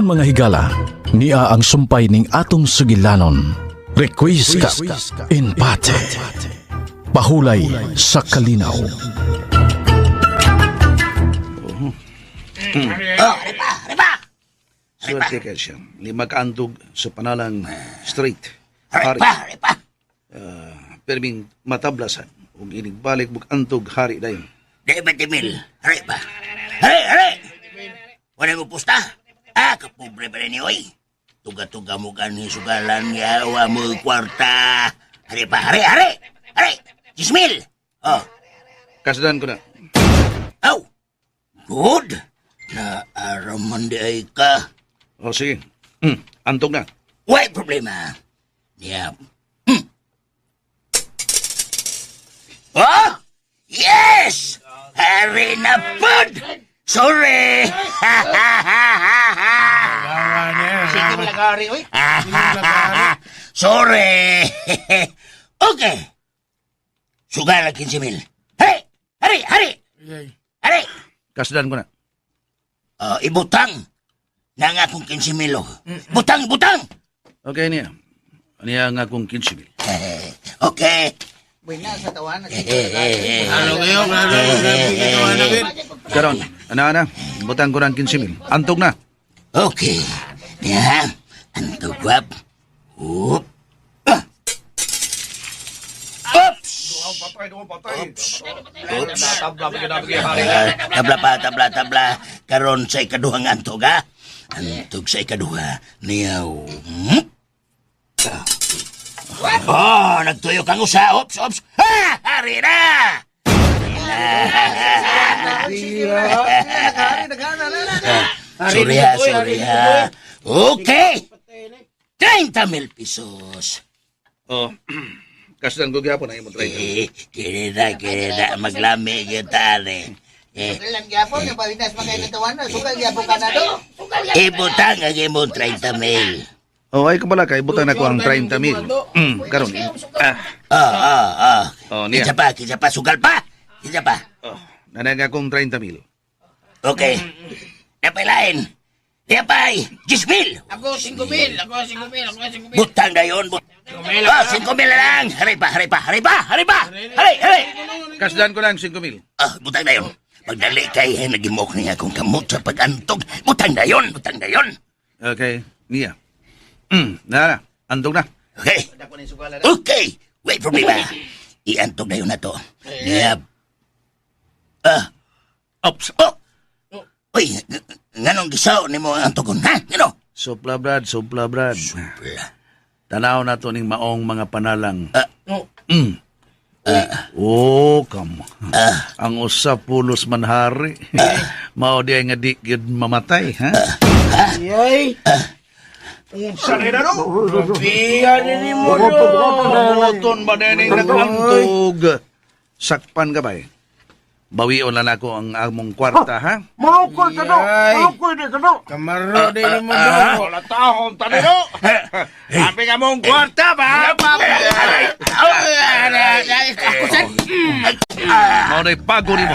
Karon mga higala, nia ang sumpay ning atong sugilanon. Requiescat in pace. Pahulay sa kalinaw. Swerte kay siya. Ni magkaantog sa panalang straight. Hari. Repa, repa. Perming matablasan. Ug inigbalik bug antog hari dayon. Di ba timil? Repa. Hare, hare. Wala mo pusta? Ah, kapobre pa rin ni oy. Tuga-tuga mo gani sugalan nga, wa mo kwarta. Hare pa, hare, hare. Hare, 10,000. Oh, Kasdan ko na. aw. Good. Naaraman di ay ka. O sige. Antog na. Way problema. Niya. Oh! Yes! Hari na pod! Sorry! Sige mo lagari, oy. Sorry! Okay. Sugal ang 15,000. Hari! Hari! Hari! Hari! Kasdan ko na. Oh, ibutang! Na nga akong 15,000. Oh. Butang! Butang! Okay niya. Niya nga akong 15,000. Okay. Buena sa tawanan. Ano kayo? Ano kayo? Karon, ana ana, butang ko ng 15,000. Antog na. Okay. Ya, antugwap. Up. Ah. Oops! Oops. Oops. Ah, tabla pa, tabla, tabla. Karon sa ikaduhang antog, ha? Antog sa ikaduha. Niyaw. Oh, nagtuyo kang usa. Oops, oops. Ha! Hari na! Sorry ha, sorry ha. Okay! 30,000 pesos. Oh. Kasdan ko gyapon ang imong 30. Eh, kini na, kini na. Maglami kita, eh. Eh, Sugal gyapon, yung palinas mga katawanan. Sugal gyapon ka na do. ibutang ang imong 30,000. Oh, ay ko pala kay butang na ko ang 30,000. Karon. Ah, Ah, ah, ah. Oh, niya. Kinsa pa, kinsa pa, sugal pa. Kinsa pa. oh, nanay nga akong 30,000. Okay. Napay lain. Napay, 10,000. Ako, 5,000. Ako, 5,000. Ako, 5,000. Butang na yun. Ah, 5,000 na lang. Haray pa, haray pa, haray pa, haray pa. Haray, haray. Kasdan ko lang 5,000. Ah, butang na yun. Pagdali kay eh, nagimok niya akong kamot sa pag-antog. Butang na yun, butang na yun. Okay, niya. Na na, antog na. Okay. Okay. Wait for me ba? Iantog na yun na to. Niya. Ah. Ops. Oh. Uy, nganong gisaw ni mo ang antogon, ha? Ngano? Supla brad, supla brad. Tanaw na to ning maong mga panalang. Ah. Oh, kam. Ang usa pulos manhari. Mao di ay nga di gyud mamatay, ha? Yay! Unsa ni na no? Biyan ni mo do. Pamuton ba na ning nagantog? Sakpan ka ba eh? Bawion lang ako ang among kwarta, ha? Yay! Kamaro din mo do. Wala taon tani no. Sabi ka mong kwarta ba? Ako sad. Mao na'y pago nimo.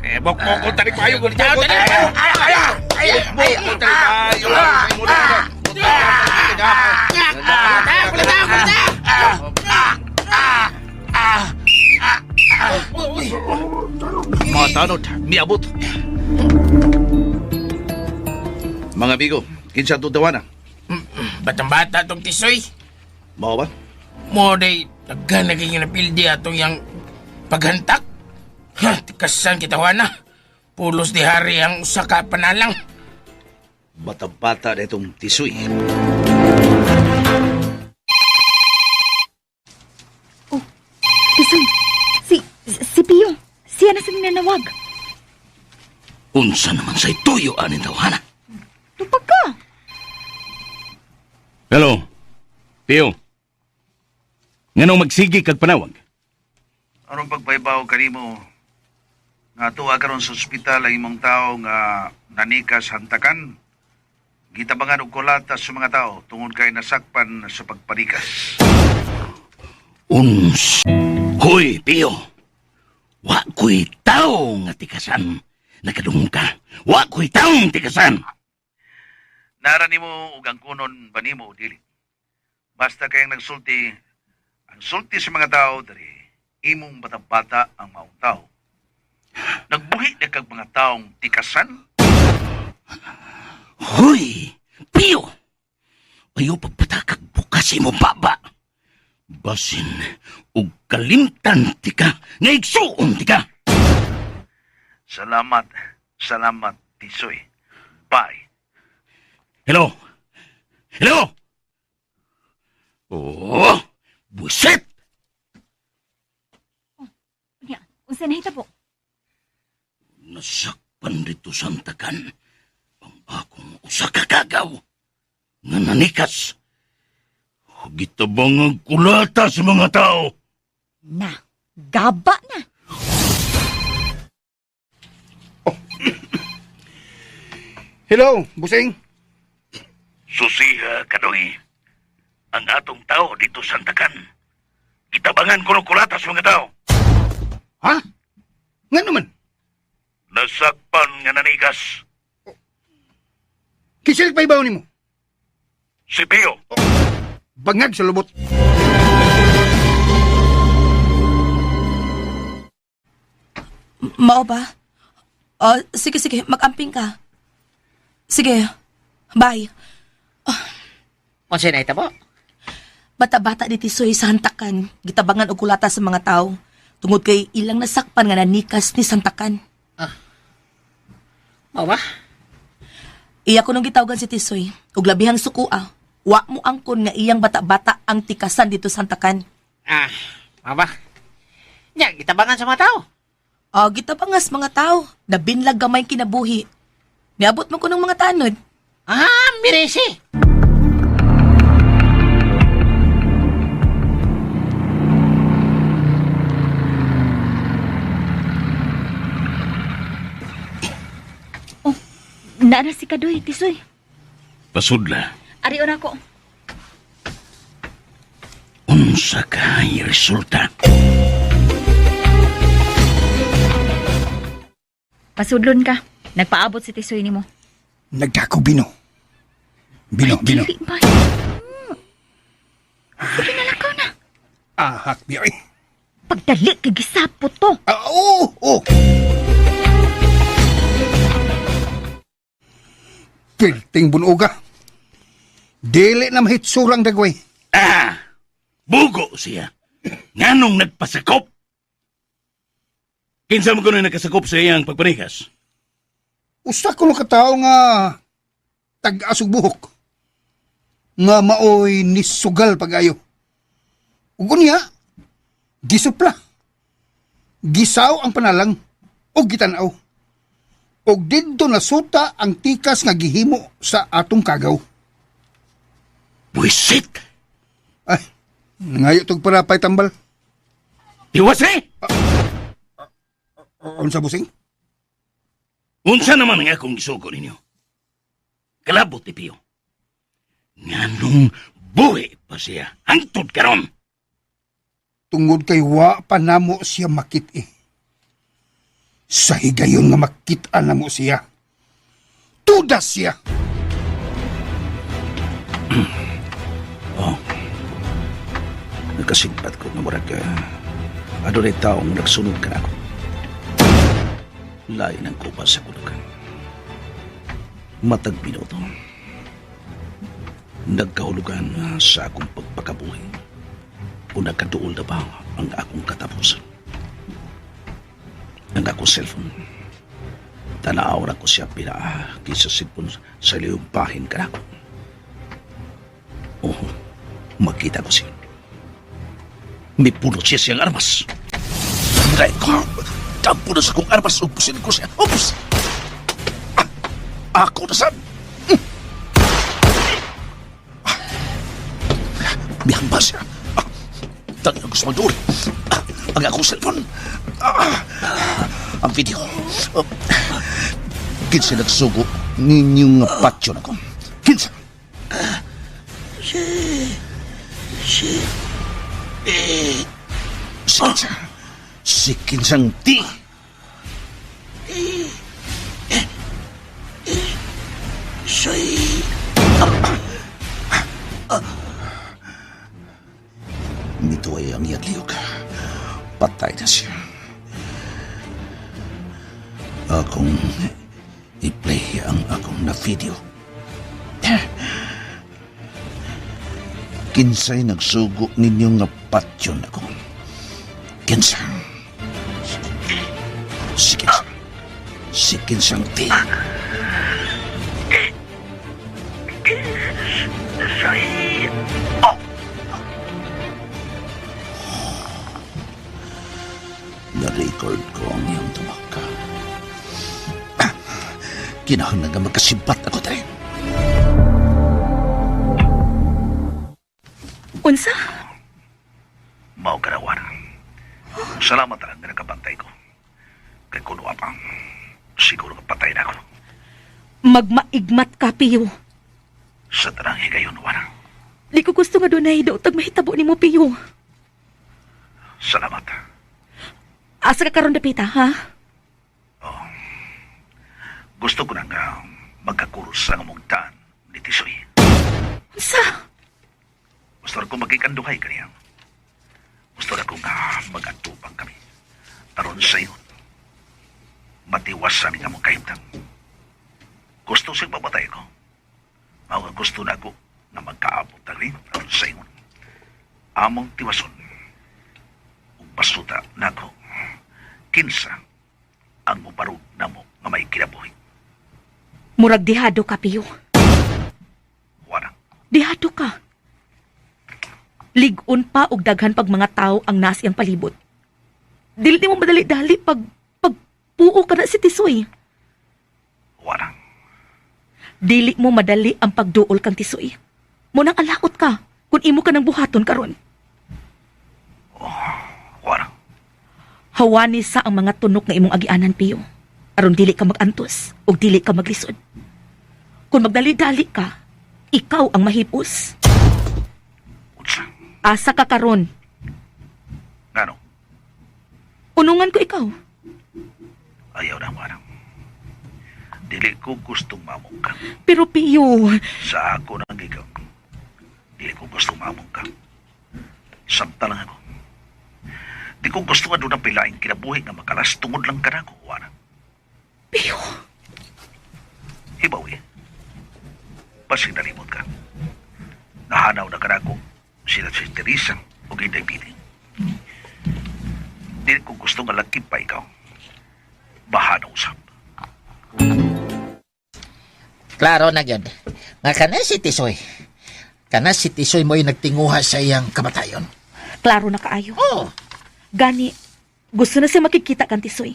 Eh, bokbok ko tani payo ko tani payo. Bokbok ko tani payo. Mga tanod, miabot. Mga amigo, kinsa to tawana? Batang-bata tong tisoy. Mao ba? Mo day daghan na kay napildi atong yang paghantak. Ha, tikasan kita wana. Pulos di hari ang usa ka panalang. Bata-bata na itong tisoy. Tisoy, si Pio, siya na sa ninanawag. Unsa naman sa tuyo anin tawhana? Tupag ka. Hello. Pio. Nganong magsigi kag panawag? Aron pagpaybaw kanimo nga tuwa karon sa ospital ang imong tao nga nanikas hantakan. Gitabangan og kulata sa mga tao tungod kay nasakpan sa pagpanikas. Uns. Hoy, Pio. Wa ko'y tao nga tikasan. Nakadungog ka. Wa ko'y taong tikasan. Nara nimo ug ang kunon ba nimo o dili. Basta kayang nagsulti, ang sulti sa mga tao diri, imong bata-bata ang maong tao. Nagbuhi na kag mga taong tikasan. Hoy! Pio! Ayaw pagpatakag bukas imong baba. Basin og kalimtan ti ka, nga igsuon ti ka. Salamat, salamat, Tisoy. Bye. Hello? Hello? Oh, buset! Unya, unsa na hitabo? Nasakpan dito sa antakan ang akong usa ka kagaw nga nanikas. Gitabang ang kulata sa mga tao. Na, gaba na. Hello, busing. Susiha kadoy. Ang atong tao dito sa antakan. Gitabangan ko ng kulata sa mga tao. Ha? Nga naman. Nasakpan nga nanigas. Kisilig pa ibaw nimo. Si Pio. Bangag sa lubot. Mao ba? Oh, sige, sige. Mag-amping ka. Sige. Bye. Unsa na itabo? Bata-bata ni Tisoy sa hantakan. Gitabangan og kulata sa mga tao. Tungod kay ilang nasakpan nga nanikas ni Santakan. Mao ba? Iya ko nung gitawagan si Tisoy. Ug labihang sukua. Wa mo angkon nga iyang bata-bata ang tikasan dito sa hantakan. Ah, mao ba? Nya, gitabangan sa mga tao. Ah, gitabangas mga tao. Nabinlag gamay kinabuhi. Niabot mo ko ng mga tanod. Ah, miresi. Naana si Kadoy, Tisoy. Pasudla. Arion ako. Unsa kay resulta? Pasudlon ka. Nagpaabot si Tisoy nimo. Nagdako bino. Bino, bino. Dili ba? Sige na lakaw na. Ahak di ay. Pagdali kay gisapot to. Ah, oo, oo. Pilting bunuga. Dili na mahitsurang dagway. Ah! Bugo siya. Nganong nagpasakop? Kinsa mo kuno nakasakop sa iyang pagpanikas? Usa ko ka tao nga tag-asog buhok. Nga maoy nisugal pag-ayo. Ug unya, gisupla. Gisaw ang panalang ug gitanaw. Ug didto nasuta ang tikas nga gihimo sa atong kagaw. Buisit! Ay, nangayo tog para pay tambal. Tiwas eh! Unsa busing? Unsa naman ang akong gisugo ninyo? Kalabot ni Pio. Nganong buhi pa siya hangtod karon. Tungod kay wa pa namo siya makit-i. Sa higayon nga makit-a namo siya. Tudas siya. Oh. Nakasimpat ko nga murag adunay taong nagsunod ka nako. Lain ang kupa sa kulugan. Matag minuto. Nagkahulugan sa akong pagpakabuhi. O nagkaduol na ba ang akong katapusan? Ang akong cellphone. Tanaw na ko siya pinaa kaysa cellphone sa liyong bahin ka nako. Oo, makita ko siya. May pulot siya siyang armas. Dahil ko, tampo na sa kong armas, ubusin ko siya. Ubus! Ah, ako na saan? Ah, Mihamba siya. Ah, Tangin ang gusto magduol. Ah, ang akong cellphone. Ah, ang video. Ah, kinsa nagsugo ninyong patyon ako. Kinsa? Si Kinsa. Si Kinsang Ti. Tisoy. Nito ay ang iyang liyog. Patay na siya. Akong i-play ang akong na video. Kinsay nagsugo ninyo nga patyon ako. Kinsa? Si Kinsa. Si Kinsang ti. Na-record ko ang iyong tumaka. Kinahanglan nga magkasimpat ako dre. Unsa? Mao karawan. Salamat lang nga nakabantay ko. Kay kuno pa, siguro nga patay na ako. Magmaigmat ka, Piyo. Sa tanang higayon, Juana. Di ko gusto nga dunay daw tag mahitabo nimo, Piyo. Salamat. Asa ka karon dapita, ha? Gusto ko na nga magkakursa nga mong daan ni Tisoy. Unsa? Gusto ko magikanduhay kaniya. Gusto na ko nga mag-atupang kami. Aron sa ingon. Matiwas sa aming among kahimtang. Gusto siyang mamatay ko. Mao nga gusto na ako nga magkaabot na rin aron sa ingon. Among tiwason. Ug basuta nako. Kinsa ang mubarog namo nga may kinabuhi. Murag dihado ka, Piyo. Wala. Dihado ka. Ligon pa og daghan pag mga tao ang nasa iyang palibot. Dili nimo madali-dali pag pagpuo ka na si Tisoy. Wala. Dili mo madali ang pagduol kang Tisoy. Munang alaot ka kung imo ka ng buhaton karon. Wala. Hawani sa ang mga tunok nga imong agianan, Piyo. Aron dili ka magantos ug dili ka maglisod. Kung magdali-dali ka, ikaw ang mahipos. Unsa? Asa ka karon? Ngano? Unungan ko ikaw. Ayaw na, wala. Dili ko gustong mamong ka. Pero Piyo, Sa ako nang ikaw. Dili ko gustong mamong ka. Samta lang ako. Di ko gusto nga doon ang pilaing kinabuhi nga makalas tungod lang ka na ako, Juana. Piyo, Hibaw eh. Basing nalimot ka. Nahanaw na ka na ako sila si Teresa o Inday Pili. Dili ko gusto nga lagkip pa ikaw. Bahana usap. Klaro na gyud. Nga kana si Tisoy. Kana si Tisoy mo'y nagtinguha sa iyang kamatayon. Klaro na kaayo. Oh, Gani, gusto na siya makikita kang Tisoy.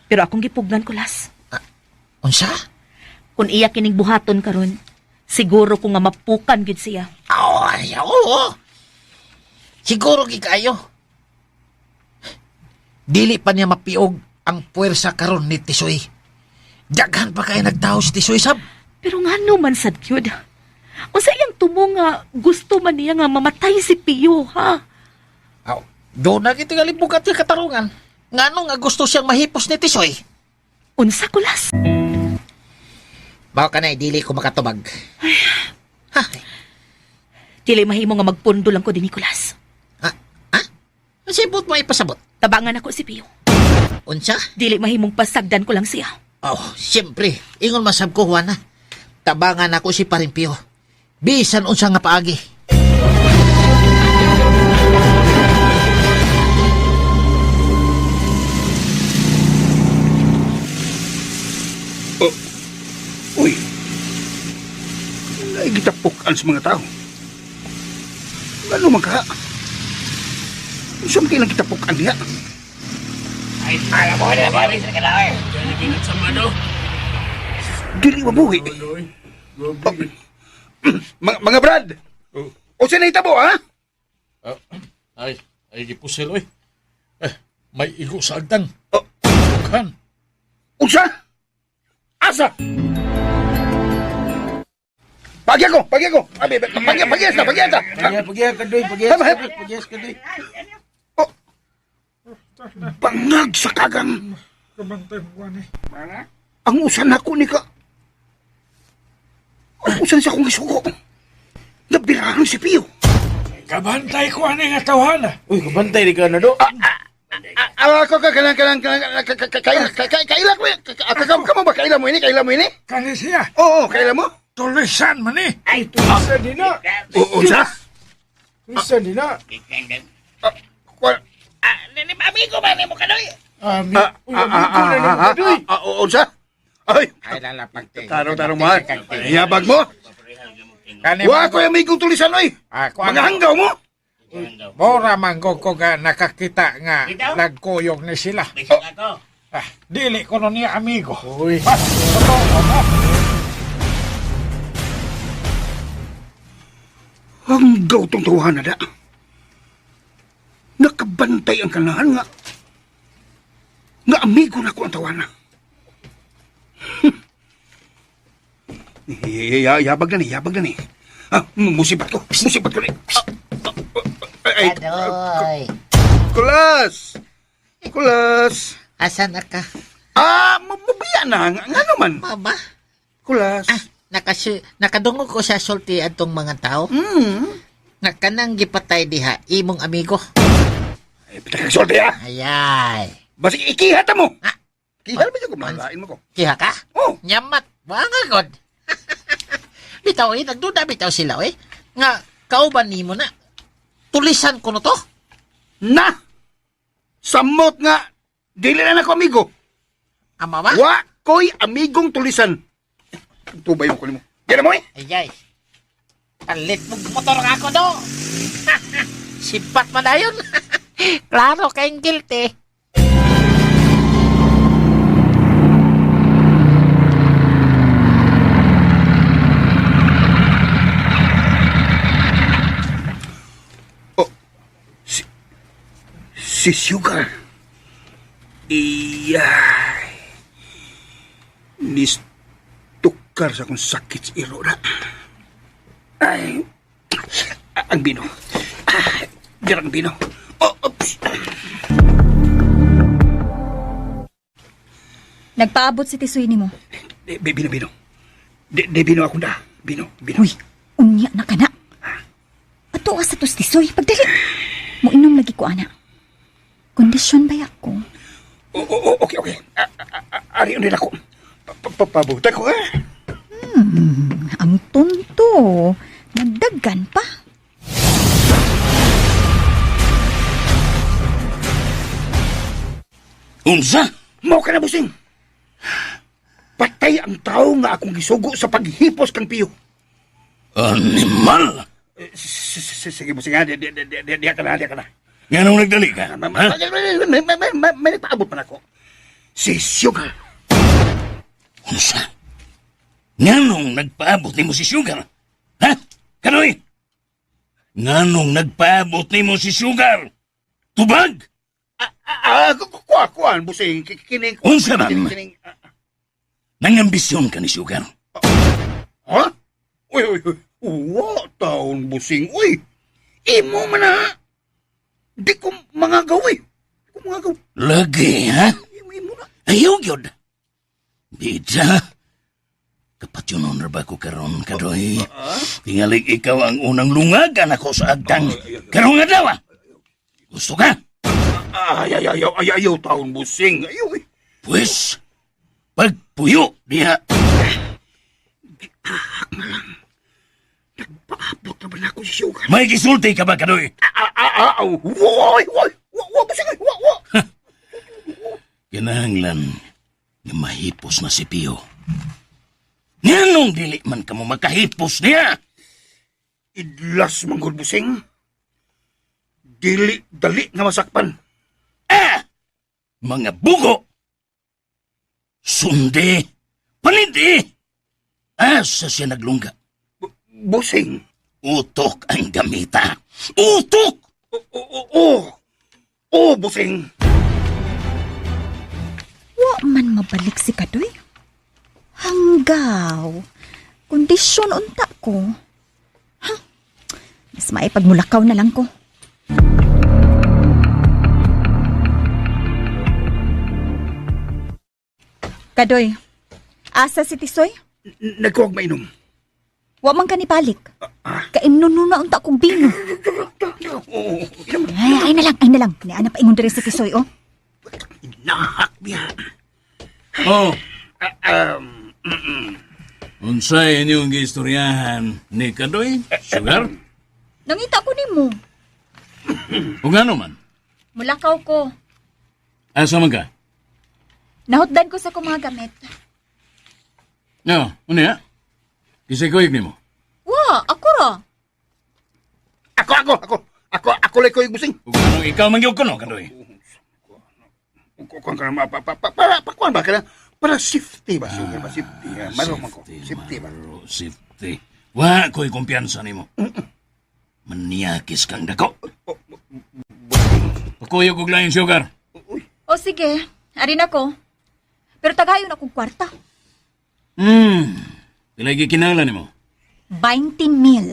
Pero akong gipugnan ko las. Unsa? Kung iya kining buhaton karon, siguro ko nga mapukan gid siya. Oh, ay, oo. Siguro gikayo. Dili pa niya mapiog ang puwersa karon ni Tisoy. Daghan pa kay nagtaho si Tisoy sab. Pero nga no man sad gyud. Unsa iyang tumo nga gusto man niya nga mamatay si Piyo, ha? Aw, doon na kita galibukat yung katarungan. Ngano nga gusto siyang mahipos ni Tisoy? Unsa kulas? Mao ka na, dili ko makatubag. Ha? Dili mahimo nga magpundo lang ko din Nicolas. Ha? Ha? Sibot mo ipasabot. Tabangan ako si Piyo. Unsa? Dili mahimong pasagdan ko lang siya. Oh, siyempre. Ingon masab ko, Juana. Tabangan ako si Parimpio. Bisan unsa nga paagi. Uy! Naigitapukan sa mga tao. Ano man ka? Saan kailang kitapukan niya? Dili mabuhi. Oh. Mga brad! O saan nahitabo, ha? Ay, ay gipusil oy. Eh, may igo sa agdan. Oh. Dughan. Unsa? Asa? Pagya ko, pagya ko. Abi, pagya, pagya sa, pagya sa. Pagya, pagya ka doy, pagya Tama. ka doy, pagya ka doy. Oh. Bangag sa kagang. Ang usan ako ni ka. Usan siya kong isugo? Nabirahan si Pio. Kabantay ko ani nga tawhana. Uy, kabantay di ka na do. Ako ka kanang kanang kanang kaila ko. Kamo ba kaila mo ini? Kaila mo ini? Kani siya. Oo, kaila mo? Tulisan man ni. Ay, tulisan din na. Oo, unsa? Tulisan din na. Kwa- Amigo ba ni mo kanoy? Ami, uy, amigo na nimo kadoy. Unsa? Ay, Ay, lalapag te. tarong tarong mo. Yabag mo. Kani Wa ko amigong tulisan oy. Ah, Mga hanggaw mo. Mora man ko ko nga nakakita nga nagkuyog ni sila. Bisag ako. Ah, dili ko no niya amigo. Uy. Ah, totoo na. Hanggaw tong tawahan na da. Nakabantay ang kanahan nga. Nga amigo na ko ang tawana. Yabag na ni, yabag na ni. Ah, musibat ko, musibat ko ni. Ay, Kadoy, kulas! Kulas! asa na ka? Ah, mabubiya na. Nga naman. Mama, Kulas. ah, nakadungog ko sa sulti atong mga tao. Nga kanang gipatay diha, imong amigo. Ay, pitakasulti ah. Ayay. Basig ikihata mo. Ah. Kihat mo ko, malain mo ko. Kiha ka? Oh. Nyamat. Wanga god. Bitaw eh, nagduda bitaw sila eh. Nga, kauban nimo na. Tulisan ko no to. Na! Samot nga, dili na nako amigo. Ama ba? Wa ko'y amigong tulisan. Tubay mo ko nimo. Yan mo eh. Ayay. Palit mo motor nga ako do. Sipat man na yun. Klaro kayong guilty. Si Sugar. Iyay. Nistukar sa akong sakit sa iro na. Ay. Ang bino. Ah, Dirang bino. Oh, oops. Nagpaabot si Tisoy nimo. Di, bino, bino. Di, di bino ako na. Bino, bino. Uy, unya na ka na. Ato ka sa tos Tisoy, pagdali. Moinom lagi ko ana. Kondisyon ba ako? Oh, oh, oh, okay, okay. Ari ulit ako. Pabuta ko eh. Ang tonto. Nagdagan pa. Unsa? Mao ka na, busing. Patay ang tao nga akong gisugo sa paghipos kang piyo. Animal! Sige, busing ha. Di, di, di, di, di ka na, di ka na. Nganong nagdali ka? Ha? May nagpaabot man ako. Si Sugar. Unsa? Nganong nagpaabot nimo si Sugar? Ha? Kanoy? Nganong nagpaabot nimo si Sugar? Tubag! Ah, kuha, kuha, busing. Kining... Unsa man? Kining, kining, ah, Nangambisyon ka ni Sugar? Ha? Uy, uy, uy. Wa, taon, busing. Uy, imo man na. Di ko mga gaw, eh. Di ko mga gaw. Lagi, ha? Imo, imo na. Ayaw gyud. Bida. Kapatyonon ra ba ko karon kadoy? Tingalig ikaw ang unang lungagan ako sa agtang. Karon nga daw, ah. Gusto ka? Ay, ay, ay, ay, ayaw, taon, busing. Ayaw, eh. Pwes, pagpuyo diha. Paabot na ba na ako si Sugar? May gisulti ka ba kadoy? Ah, ah, ah, ah, woy, woy, wa, wa, busing, ay, wa, wa. Kinahanglan nga mahipos na si Pio. Nganong dili man kamo makahipos niya? Idlas, manggol, busing. Dili, dali nga masakpan. Ah! Mga bugo! Sundi! Panindi! Asa siya naglungga? Busing. Utok ang gamita. Utok! Oo, oo, oo. Oo, busing. Wa man mabalik si Kadoy. Hanggaw. Kondisyon unta ko. Ha? Mas maipagmulakaw na lang ko. Kadoy, asa si Tisoy? Nagkuwag mainom. Wa man ka nibalik. Kaimnon na unta kong bino. Ay, ay na lang, ay na lang. Niana pa ingon diri si Tisoy, oh. Nahak biya. Oh. Unsay inyong giistoryahan ni Kadoy? Sugar? Nangita ko nimo. O ngano man? Mulakaw ko. Asa man ka? Nahutdan ko sa kong mga gamit. No, ano ya? Kisay ko nimo. Wa, ako ra. Ako, ako, ako. Ako, ako lang ko yung busing. Ug ano ikaw man gyud kuno Kadoy? Kukuan ka na, pa, pa, pa, para, pakuan ba ka na? Para safety ba, sugar ba? Safety. Maro man ko. Safety ba? Maro, safety. Wa ko'y kumpiyansa nimo. Maniakis kang dako. Pakuyog og lain sugar. O sige, arin ako. Pero tagayon akong kwarta. Pilay gikinahanglan nimo. 20 mil.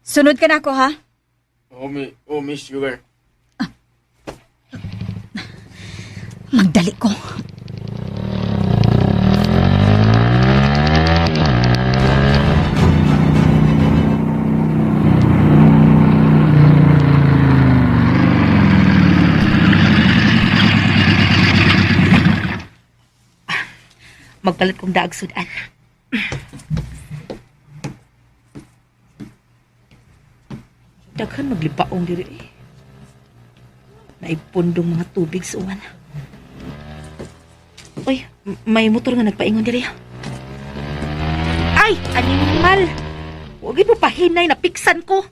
Sunod ka na ako, ha? Oh, oh, Miss Sugar. Magdali ko. Magpalit kong daag sudan. Daghan maglipaong diri eh. Naipundong mga tubig sa uwan. Uy, may motor nga nagpaingon diri. Ay, animal! Huwag mo pahinay, napiksan ko.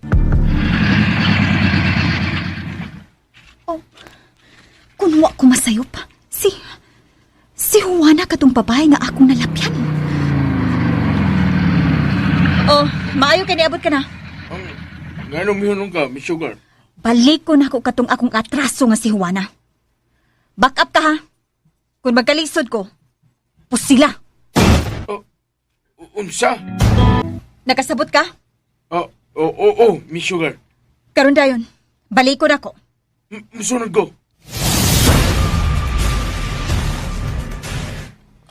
Oh, kunwa ko masayop. Si Juana katong babae nga akong nalapyan. Oh, maayo kay niabot ka na. Ang, ngano mihunong ka, Miss Sugar? Balik ko na ako katong akong atraso nga si Juana. Back up ka ha. Kung magkalisod ko, pusila. Oh, unsa? Nakasabot ka? Oh, oh, oh, oh, Miss Sugar. Karon dayon. Balik ko na ako. Musunod ko.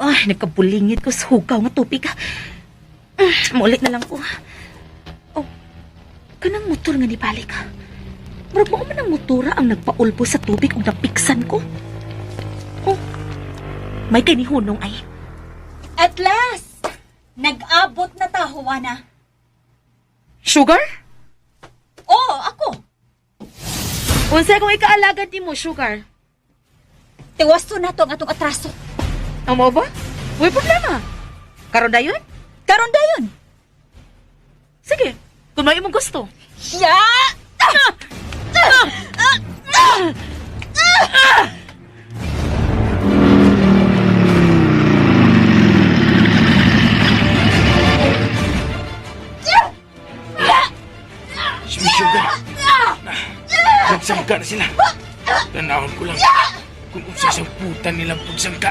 Ay, nagkabulingit ko sa hugaw nga tubig. Mulit na lang ko. Oh, kanang motor nga nibalik. Murag mao man ang motora ang nagpaulbo sa tubig ug napiksan ko. Oh, may kay ni Hunong ay. At last, nag-abot na ta, Juana. Sugar? Oh, ako. Unsa kung ikaalagad nimo, Sugar? Tiwaso na to ang atong atraso. Amo ba? Uy, problema. Karon dayon? Karon dayon. Sige, kung may imong gusto. Ya! Si Miss Sugar. Nagsangka na sila. Tanawon ko lang kung unsa sa puta nilang pagsangka.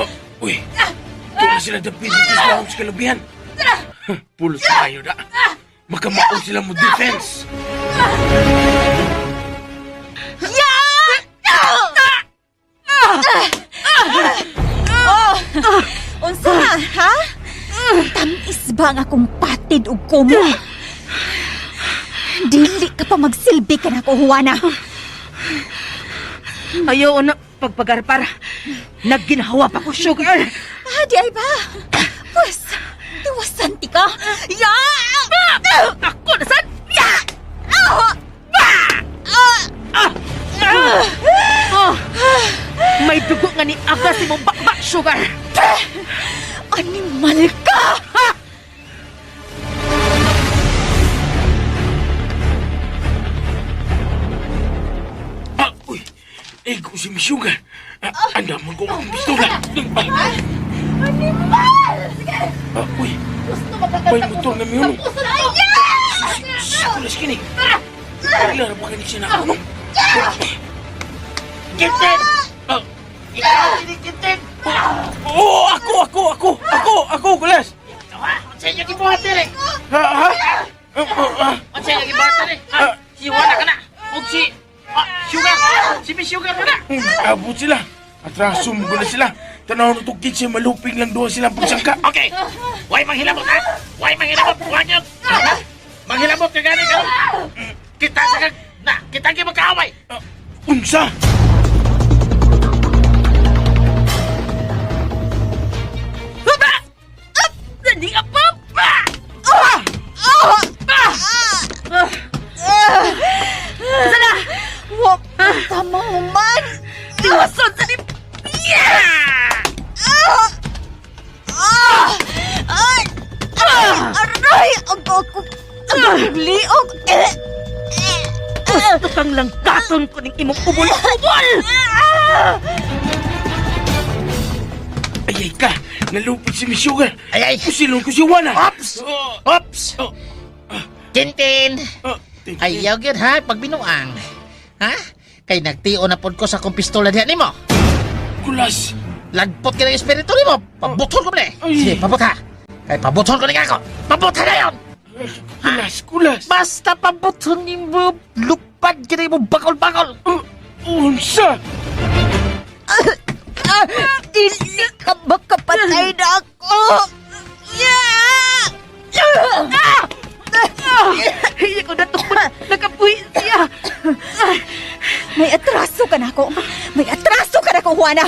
Oh, uy, doon na sila dapit dito sa lawom sa kalubihan. Huh, pulos tayo na. Makamao sila mo defense. Unsa na, ha? Tamis ba ang akong patid ug kumo? Dili ka pa magsilbi ka na ko, Juana. Ayaw na pagpagarpar. Nagginhawa pa ko, Sugar. Ah, di ay ba? Pwes, tiwasan ti ka. Ya! Ako na sad! Ya! Ah! Ah! Oh, may dugo nga ni Aga si mong bakbak, Sugar. Animal ka! Ah, uy, ego si Miss Sugar. Ah, anda mo ko ang pistola. Ah, Animal! ah, uy, may motor na miyunong. Kulas kini. Kailan ba kini siya na ako? Kintin! Ah, ikaw, Kintin! Oo, ako, ako, ako, ako, ako, kulas! Unsa inyo gibuhat diri? Ha, ha? Ah, ah, ah. Unsa inyo gibuhat diri? Ha? Si Juana ka na. Ug si Sugar. Si Miss Sugar ka na. Abot sila. Atraso mo na sila. Tanaw na itong 15, malupig lang doon silang pagsangka. Okay. Way manghilabot ha? Way manghilabot. Huwag yun. Ha? Manghilabot ka gani karon. Kita sa kag na, kita gyud magkaaway. Unsa? Dali pa! Sala! Wa tama man. Tiwason sa ni... Ah! Ah! Ay! Aray! Aray! Ang ako! Ang liog! Eh! Gusto kang langkaton ko ning imong ubol-ubol! Ay, ay ka! Nalupig si Miss Sugar. Ay, ay. Pusilon ko si Juana. Ops! Ops! Oh. Tintin! Oh, Tintin. Ayaw gyud ha pagbinuang. Ha? Kay nagtio na pod ko sa akong pistola diha nimo. Kulas. Lagpot ka ng espiritu nimo. Pabuton ko bre. Ay. Sige, pabot ha. Kay pabuton ko ni ako. Pabot ha dayon. Kulas, kulas. Basta pabuton nimo lupad gyud mo bakol-bakol. Oh, unsa? Ah! Dili ka makapatay na ako! Yeah! Ah! Hindi ko natukod. Nakapuhi siya. May atraso ka na ako! May atraso ka na ako, Juana!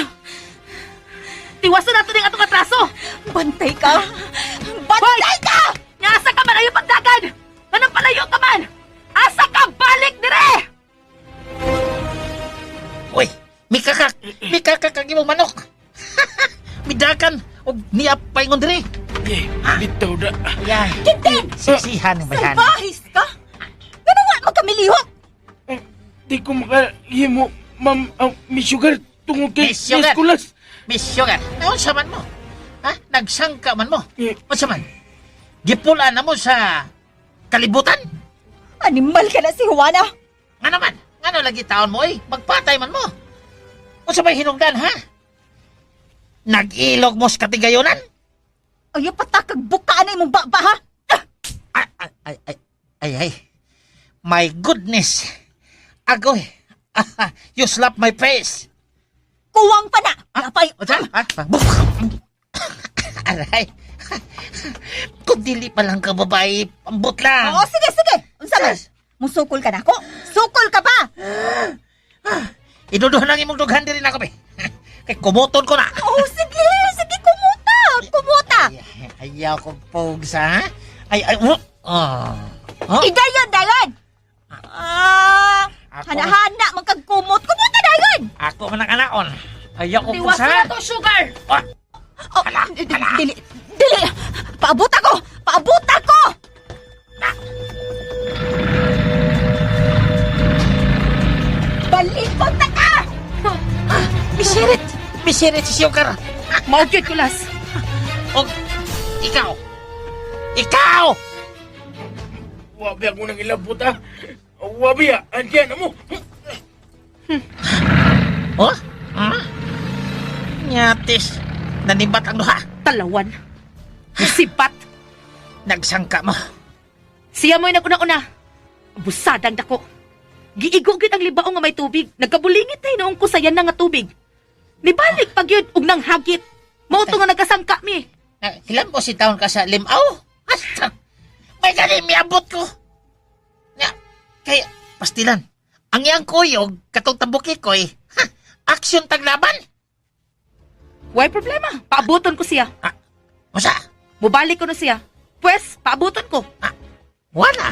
Tiwason nato ning atong atraso. Bantay ka! Bantay ka! Nga asa ka man ayo pagdagan? Anong palayo ka man? Asa ka balik dire? Uy, mikakak, mikakak ang imong manok. Midakan og niya paingon diri. Eh, bitaw na. Ayan. Tintin! Siksihan ng bayan. Salbahis ka! Ganun nga magkamilihok! Eh, Di ko makalihimo, ma'am, Miss Sugar, tungod kay Miss Sugar. Miss Kulas. Miss Sugar, naunsa man mo? Ha? Nagsangka man mo? Eh. Unsa man? Gipulaan na mo sa kalibutan? Animal ka na si Juana! Nga naman, nga na lagi taon mo eh, magpatay man mo. Unsa may hinungdan ha? Nag-ilog mo sa katigayonan? Ayaw patakag bukaan na imong baba, ha? Ay, ay, ay, ay, ay, ay. My goodness. Agoy. You slap my face. Kuwang pa na! Apay! Unsa? Ha? Aray. Kung dili pa lang ka babae, ambot lang. Oo, sige, sige! Unsa man? Musukol ka na ako? Sukol ka pa! Iduduhan lang imong dughan diri na ko be. Kay kumuton ko na. Oo, sige! Sige, kumuta! Kumuta! Ay, ayaw ko pogs, ha? Ay, ay, oh. Oh. Oh. Idayon, dayon! Ah, Ako- hana-hana, man kag kumot. Kumuta, dayon! Ako man ang anaon. Ayaw ko pogs, Tiwason ha? nato sugar. Ah, Oh, dili, dili! Paabot ako! Paabot ako! Balikot na ka! Misirit! Misirit si Sugar. Mao gyud kulas. Og, ikaw. Ikaw! Wabi ako nang ilabot, ha? Wabi, ah. Andiyan na mo. Oh? Hmm? Nyatis. Nanibat ang duha. Talawan. Musibat. Nagsangka mo. Siya mo'y naguna-una. Busadang dako. Giigo gyud ang libao nga may tubig. Nagkabulingit tay noong kusayan na nga tubig. Nibalik pag yun og nang hagit. Mao to nga nagkasangka mi. Ilan po si taon ka sa limaw? Asta! May gani, miabot ko. Nga, kaya, pastilan. Ang iyang kuyog, katong tabuki ko'y, ha, aksyon taglaban. Way problema. Paabuton ko siya. Usa, Mubalik ko na siya. Pwes, paabuton ko. wala.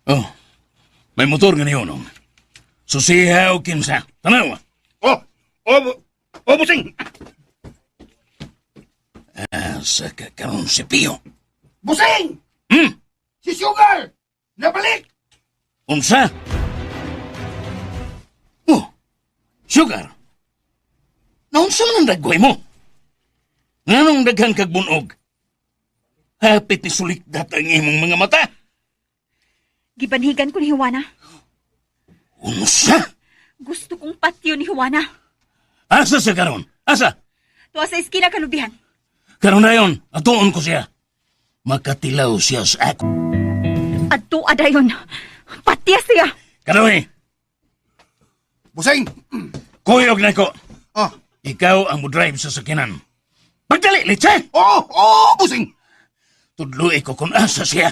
Oh, may motor nga niyonong. Susiha o kinsa. Tanawa. Oh, oh, oh, busing! Asa ka karon si Pio. Busing! Hmm? Si Sugar! Nabalik! Unsa? Oh, Sugar. Naunsa man ang dagway mo? Nganong daghan kag bunog? Hapit ni sulikdat ang imong mga mata. Gibanhigan ko ni Juana. Unsa? Gusto kong patyo ni Juana. Asa sa karon? Asa? Tuwa sa iskina kalubihan. Karon na yon, atuon ko siya. Makatilaw siya sa ako. Adto adayon. Patiya siya. Kadoy, Busing! kuyog na ko. Ah. Ikaw ang mo-drive sa sakinan. Pagdali, Litse! Oo, oo, busing! Tudloy ko kung asa siya.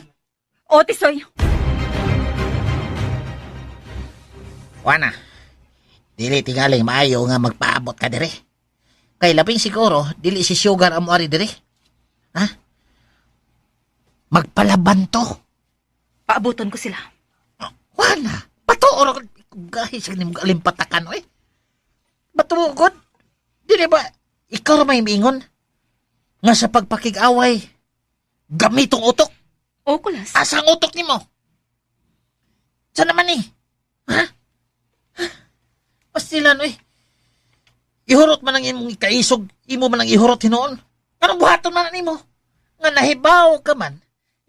O, Tisoy. Wana, dili tingali maayo nga magpaabot ka dire. Kay labing siguro, dili si Sugar ang muari dire. Ha? Magpalaban to. Paabuton ko sila. Wana, patuo ra gahi sa nimong alimpatakan oy. Batuo Dili ba ikaw ra may miingon nga sa pagpakig-away gamitong utok? O, Kulas. Asa ang utok nimo? Sa naman eh? Ha? Pastilan, oy. Ihurot man ang imong kaisog, imo man ang ihurot hinuon. Anong buhaton man nimo? Nga nahibaw ka man,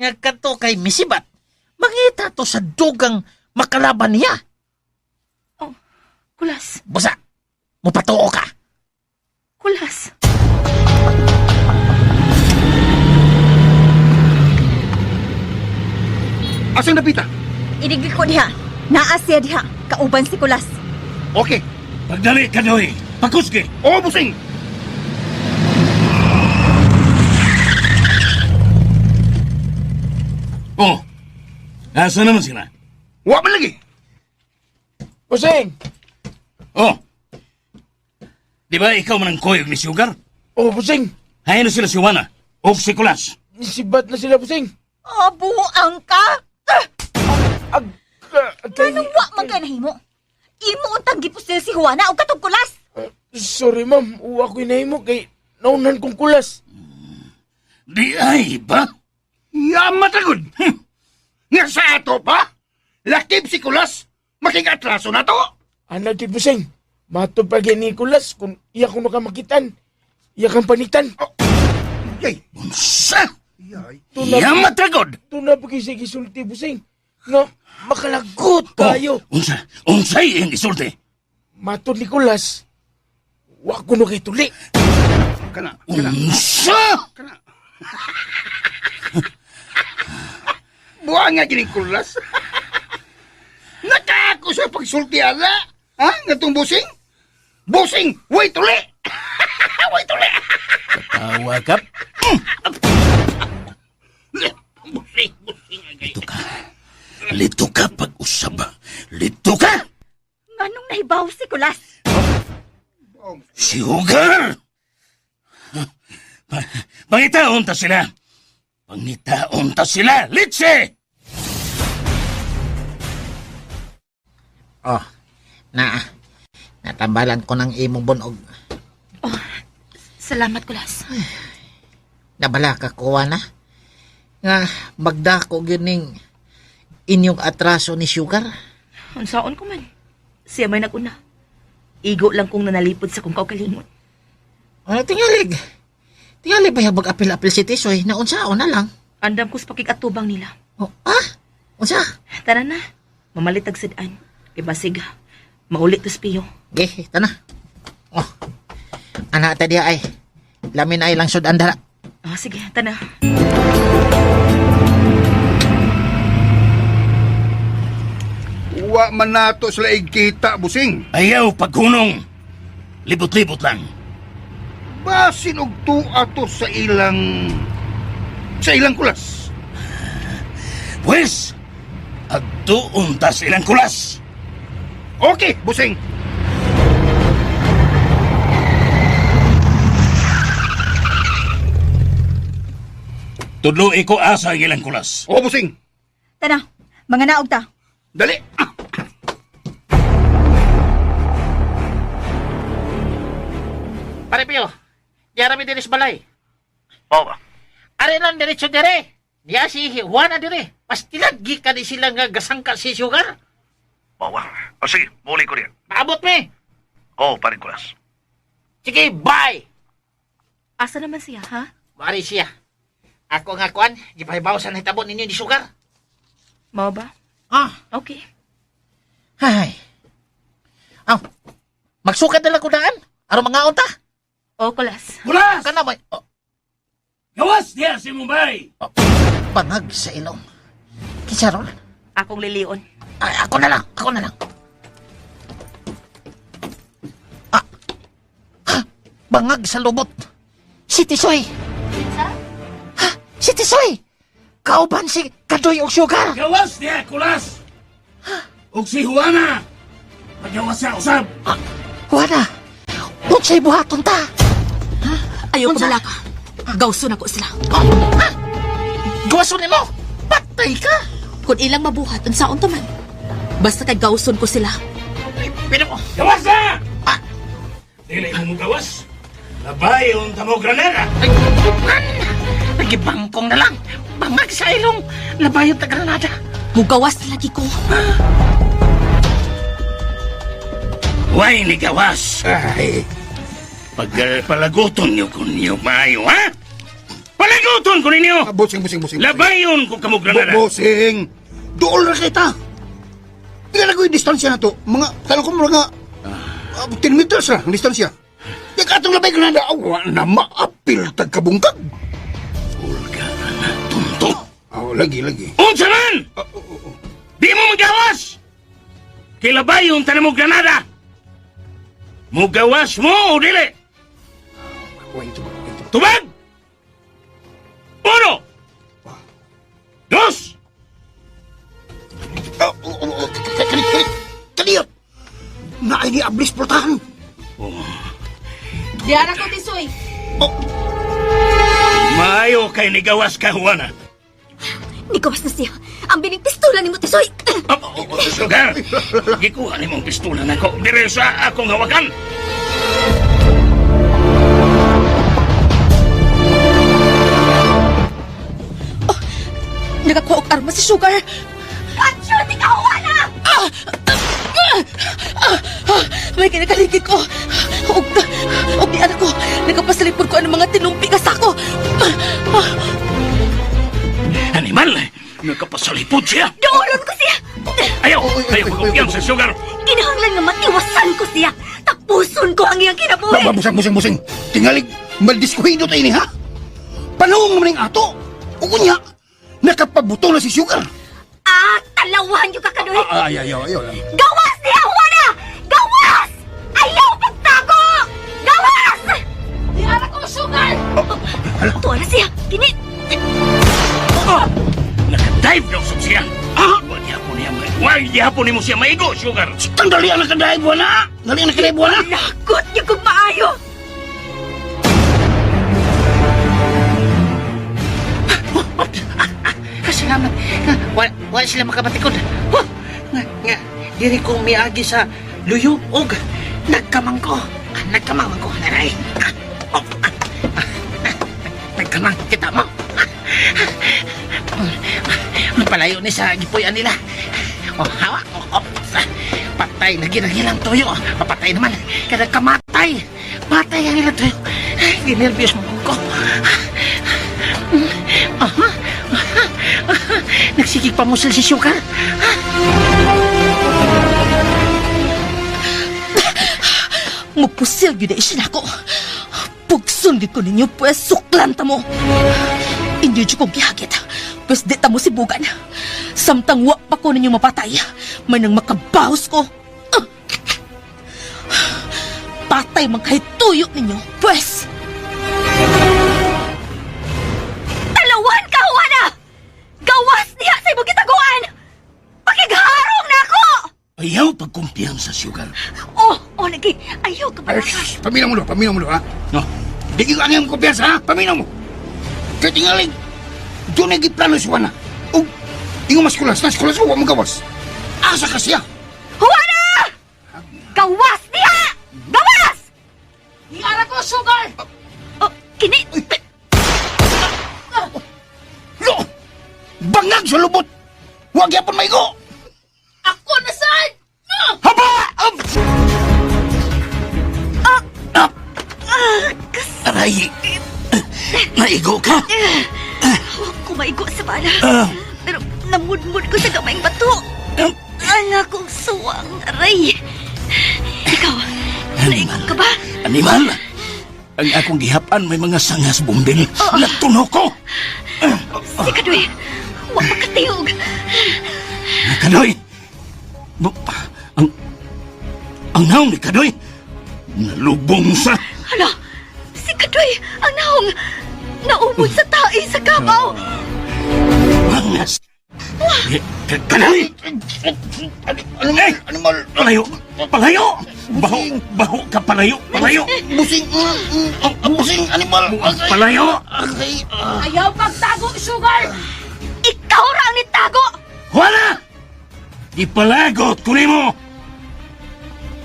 nga kadto kay misibat, mangita to sa dugang makalaban niya. Oh, Kulas. Busa, mupatuo ka. Kulas. Asang napita? Idigli ko diha. Naa siya diha. Kauban si Kulas. Okay. Pagdali, Kadoy. Pakusgi. Oo, busing! Oh, asa naman sila? Wa man lagi. Busing! Oh, di ba ikaw man ang kuyog ni Sugar? Oh, busing! Hain na sila si Juana o si Kulas. Nisibat na sila, busing! Oh, buang ka! Ah! Ag... kay- Anong wa man kay nahimo? Imo untang gipusil si Juana og katong Kulas. Sorry, ma'am. Uwa ko'y nahimo kay naunan kong kulas. Di ay ba? Yamatagod! Nga sa ato pa? Lakip si Kulas! Makigatraso na to! Ana kay busing. Matod pa kay ni kulas kung iya ko nakamakitan. Iya kang panitan. Yay! Unsa? Yay! Tuna, Yamatagod! tuna pa kay siya gisulti, busing. Nga makalagot tayo. Oh, unsa? Unsay iyang isulti? Matod ni kulas. Wa ko no kay tuli. Kana, kana, Unsa? kana. Buha nga gining Kulas. Nakaako sa pagsulti ala. Ha? Nga tong busing? Busing! Way tuli! Way tuli! Tawa ka. Busing, busing. Lito ka. Lito ka pag-usab. Lito ka! Nganong nahibaw si Kulas? Sugar! Pangitaon ta sila. Pangitaon ta sila. Litse! Oh, naa. Natambalan ko ng imong bunog. Oh, salamat, Kulas. Nabala ka kuha na. Nga magdako gyud ning inyong atraso ni Sugar. Unsaon ko man. Siya may naguna. Igo lang kong nanalipod sa kong kaugalingon. Ano tingalig? Tingali ba yung mag-apil-apil si Tisoy na unsaon na lang? Andam ko sa pakikatubang nila. Oh, ah? Unsa? Tara na. Mamalit ang sidaan. Kay basig, maulit to spiyo. Ge, tana. Oh. Ana ta diha ay. Lamin ay lang sud andara. Oh, sige, tana. Wa man nato sila igkita, busing. Ayaw paghunong. Libot-libot lang. Basin og tuwa to sa ilang... Sa ilang kulas. Pwes, agtuon ta sa ilang kulas. Okay, busing. Tudlo ko asa ang ilang kulas. O, busing. Tana, mga naog ta. Dali. Ah, Pare Pio, diara mi dinis balay. Mao ba? Are lang diretso dire. Diya si Juana dire. Pastilan gikan ni sila nga gasangka si Sugar. Mao ba? O sige, muli ko diyan. Paabot mi. Oo, paring Kulas. Sige, bye. Asa naman siya, ha? Mari siya. Ako nga kuan, gipahibaw sa nahitabo ninyo ni Sugar. Mao ba? Ah, Okay. hay. Aw, magsukad na lang ko daan. Aron mangaon ta. O, Kulas. Kulas! Kana ba? Oh, Gawas diha si Mumbai! Bangag sa ilong. Kinsa ron? Akong lilion. Ay, ako na lang, ako na lang. Ah, ha, bangag sa lubot. Si Tisoy. Ha, si Tisoy. Kauban si Kadoy og Sugar. Gawas diha, Kulas! Ug si Juana! Pagawas siya usab! Ah, Juana, unsay buhaton ta? Ayaw ko Unsa? malaka. Gawson ako sila. Oh, ha? Gawason nimo. Patay ka. Kung ilang mabuhat, unsaon ta man. Basta kay gawson ko sila. Pero Gawas na! Ah! Dili mo gawas. Labay unta mo granada. Ay, man! Nagibangkong na lang. Bangag sa ilong. Labayon ta Granada. Mugawas na lagi ko. Way ni gawas. Ay, Pagpalaguton niyo kun niyo maayo, ha? Palaguton ko ninyo! ah, bossing, bossing, bossing. Labayon ko kamo granada. Bossing, dool ra kita. Pila na ko yung distansya na to. Mga, tanong ko mga, 10 meters ra ang distansya. Di ka atong labay granada, awa na maapil tagkabungkag. Ulga na tunto. Oh, lagi, lagi. Unsa man! Di mo magawas! Kay labayon tanan mo granada. Mugawas mo o dili? Wait, tubag, wait, tubag. Tubag! Uno! Dos! Oh, oh, oh, oh, kani, kani, kaniyot. Naay ni Ablis Portahan. Diara ko, Tisoy. Oh, Maayo kay nigawas ka, Juana. Nigawas na siya. Ang bining pistola ni mo, Tisoy. Oh, oh, oh, sugar! Gikuha ni mong pistola nako. Dire sa akong hawakan. Nakakuha og arma si Sugar. Katyo, di ka, Juana! Ah! Ah! Ah! Ah! May kinakaligid ko. Og, og di anak ko. Nakapasalipod ko ang mga tinumpi ka sako. Ah! Ah! Animal! Nakapasalipod siya! Doolon ko siya! Ayaw! Ayaw pagkupiyang sa sugar! Kinahanglan nga matiwasan ko siya. Tapuson ko ang iyang kinabuhi. Ba, busing, busing, busing. Tingalig, maldiskuhido tayo ni ha? Panahon naman yung ato. O kunya, nakapabuto na si Sugar. Ah, talawahan yung kakaduhi. Ay, ay, ay, ay, ay. Gawas niya, Juana! Gawas! Ayaw pagtago! Gawas! Diara ko, Sugar! Tuwa na siya. Kini... Nakadive na usab siya! Ah! Wag yapon niya may... Wag yapon nimo siya maigo, sugar! Tandali ang nakadaig buwan na! Dali ang nakadaig buwan na! Lagot niyo kung maayo! Salamat. Nga, wala, wala sila makabatikod. Huh! Nga, nga, diri ko miagi sa luyo og nagkamang ko. Ah, nagkamang man ko. Naray. Ah, oh, ah, ah, ah, nagkamang kita mo. Ah, ah, ah, Palayo ni sa gipuy-an nila. Oh, hawak. Oh, oh. Ah, patay na ginagilang tuyo. Papatay naman. Kada kamatay. Patay ang ilang tuyo. Ay, ginervyos mo ko. Aha. Nagsigig pa musil si Sugar. Mupusil gyud ay siya nako. Pugson gyud ko ninyo pues suklan ta mo. Inyo jud kong gihagit. Pues di ta mo sibugan. Samtang wa pa ko ninyo mapatay, may nang makabahos ko. Ah! Patay man kahit tuyo ninyo. Pues, Talawan ka, Juana! Gawas niya sa imong gitaguan! Pakigharong na ako! Ayaw pagkumpiyansa, sugar. Oh, oh, lagi. Ayaw ka Ay, ba? shh, paminaw mo, lo, paminaw mo, lo, ha? No? Di ko ang iyong kumpiyansa, ha? Paminaw mo. Kaya tingalig, doon ay giplano si Juana. O, ingo mas kulas, nas kulas, huwag mong gawas. Asa ka siya? Juana! Gawas niya! Gawas! Iara ko, Sugar! Oh, kini... Lo! Bangag sa lubot! Huwag yapon maigo! Ako na sad! Haba! Ab! Aray! Naigo ka! Huwag ko maigo sa bala. Pero namudmud ko sa gamayng bato. Ang akong suwang, aray. Ikaw, naigo ka ba? Animal! Ang akong gihapan may mga sangas bumbil. Natuno ko! Si Kadoy, wa makatiyog. Kadoy! Ang... Ang naong ni Kadoy! Nalubong sa... Hala, si Kadoy, ang naong naubod sa tae sa kabaw. Bangas! Kadoy! Ano, Eh! animal? Palayo! Palayo! Baho! Baho ka! Palayo! Palayo! Busing, busing, animal. Palayo! Agay, ah. Ayaw pagtago, Sugar! Ikaw ra ang nitago. Wala! Ipalagot ko nimo!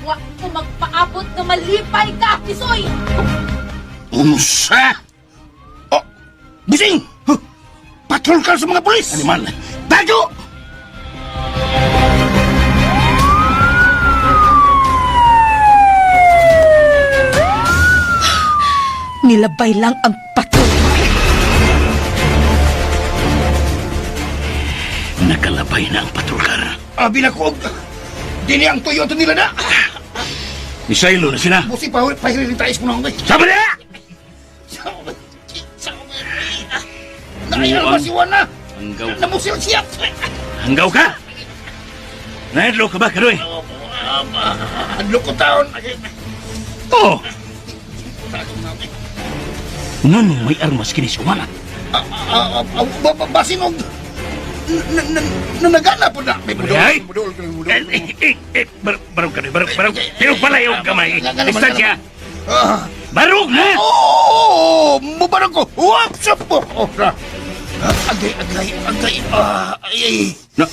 Wa ko magpaabot nga malipay ka, Tisoy! Unsa! Oh, busing! Huh. Patrol car sa mga pulis! Animal! Tago! Nilabay lang ang patrol. Nakalabay na ang patrol car. Abi na ko, dili ang tuyo ito nila na. Misaylo na sila. Busing, pahirin tayo mo na ako. Sabi na! Nakayaw ba si Juana? Hanggaw. Namusil siya! Hanggaw ka! Naadlo ka ba, Kadoy? Ang loko taon! Oo! Nganong may armas kini si Juana? Basin og... Nanagana po na. May budol. Ay! Budol, budol. Eh, eh, eh, barog Kadoy, barog, barog. Pero palayo ang kamay. Distansya! Ah. Barog na! Oo! Mubarog ko! Wap! Sa po! Oh, na. Agay, agay, agay. Ah, ay, ay. Na,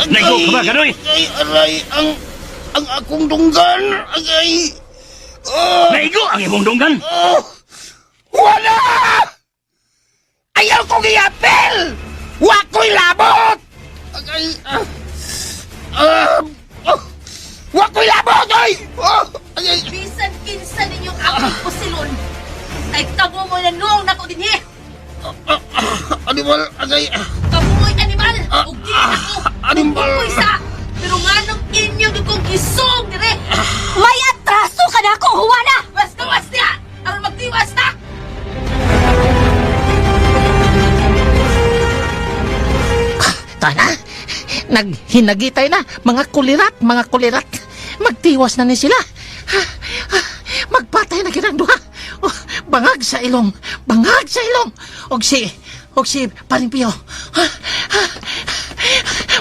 naigo ka ba, Kadoy? Agay, aray. Ang akong dunggan. Agay. Ah, Naigo ang imong dunggan! ah. Wala! Ayaw kong iapil! Wa ko'y labot! Agay, ah. Ah, ah. Wa ko'y labot, ay! Ah, agay. Bisan kinsa ninyong akong pusilon. Ay kamo mo na noong nako dinhi. Animal, agay. ah. Kamo mo'y animal ug dili ako. Animal. Ug isa. Pero nganong inyo gyud kong gisong dire. May atraso ka na ako, Juana. Was gawas niya. Aron magtiwas ta. Tana, naghinagitay na, mga kulirat, mga kulirat. Magtiwas na ni sila. Ha, ha, magpatay na kinang duha. Oh, bangag sa ilong, bangag sa ilong. Og si Paring Pio. Ha, ha,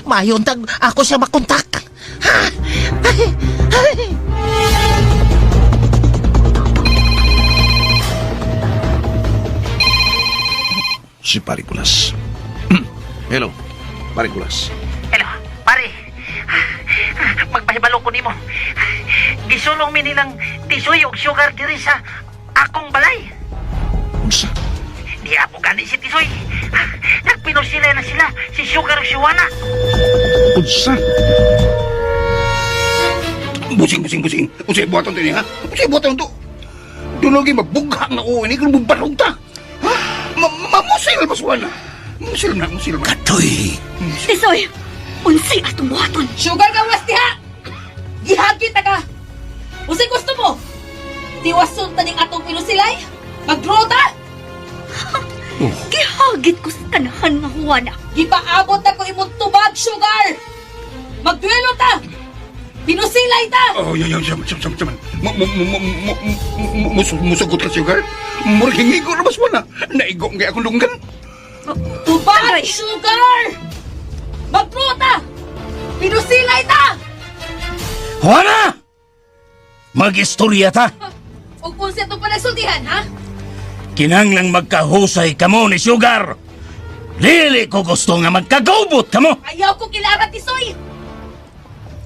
mayon tag ako siya makontak. Ha, ay, ay. Si Parikulas. Hello, Parikulas. Hello, pare. Magpahibalo ko nimo. Gisulong mi nilang tisoy og sugar diri sa akong balay. Unsa? Di ako gani si Tisoy. Nagpinosila na sila si Sugar ug si Juana. Unsa? Busing, busing, busing. Unsay buhaton to ni, ha? Unsay buhaton to? Dunogi mabughang na uwi ni kung bubarog ta. Ha? Mamusil mas wala. Musil na, musil na. Kadoy! Tisoy, unsay atong buhaton. Sugar gawas diha. Gihagit ta ka. Unsay gusto mo? Tiwason ta ning atong pinusilay? Mag-draw ta? Gihagit ko sa kanahan nga Juana. Gipaabot na ko imong tubag, Sugar! Magduelo ta! Pinusilay ta! Oh, yo, yo, sam, sam, sam, sam. Mu, mu, mu, mu, mu, mu, musugot ka sugar. Murag hingigo na mas wala. Naigo nga akong lunggan. Tubag, Aray. Sugar! Mag-draw ta! Pinusilay ta! Juana! Mag-istorya ta! O kung sa itong panagsultihan, ha? Kinanglang magkahusay kamo ni Sugar! Dili ko gusto nga magkagubot kamo! Ayaw ko kilaran, Tisoy!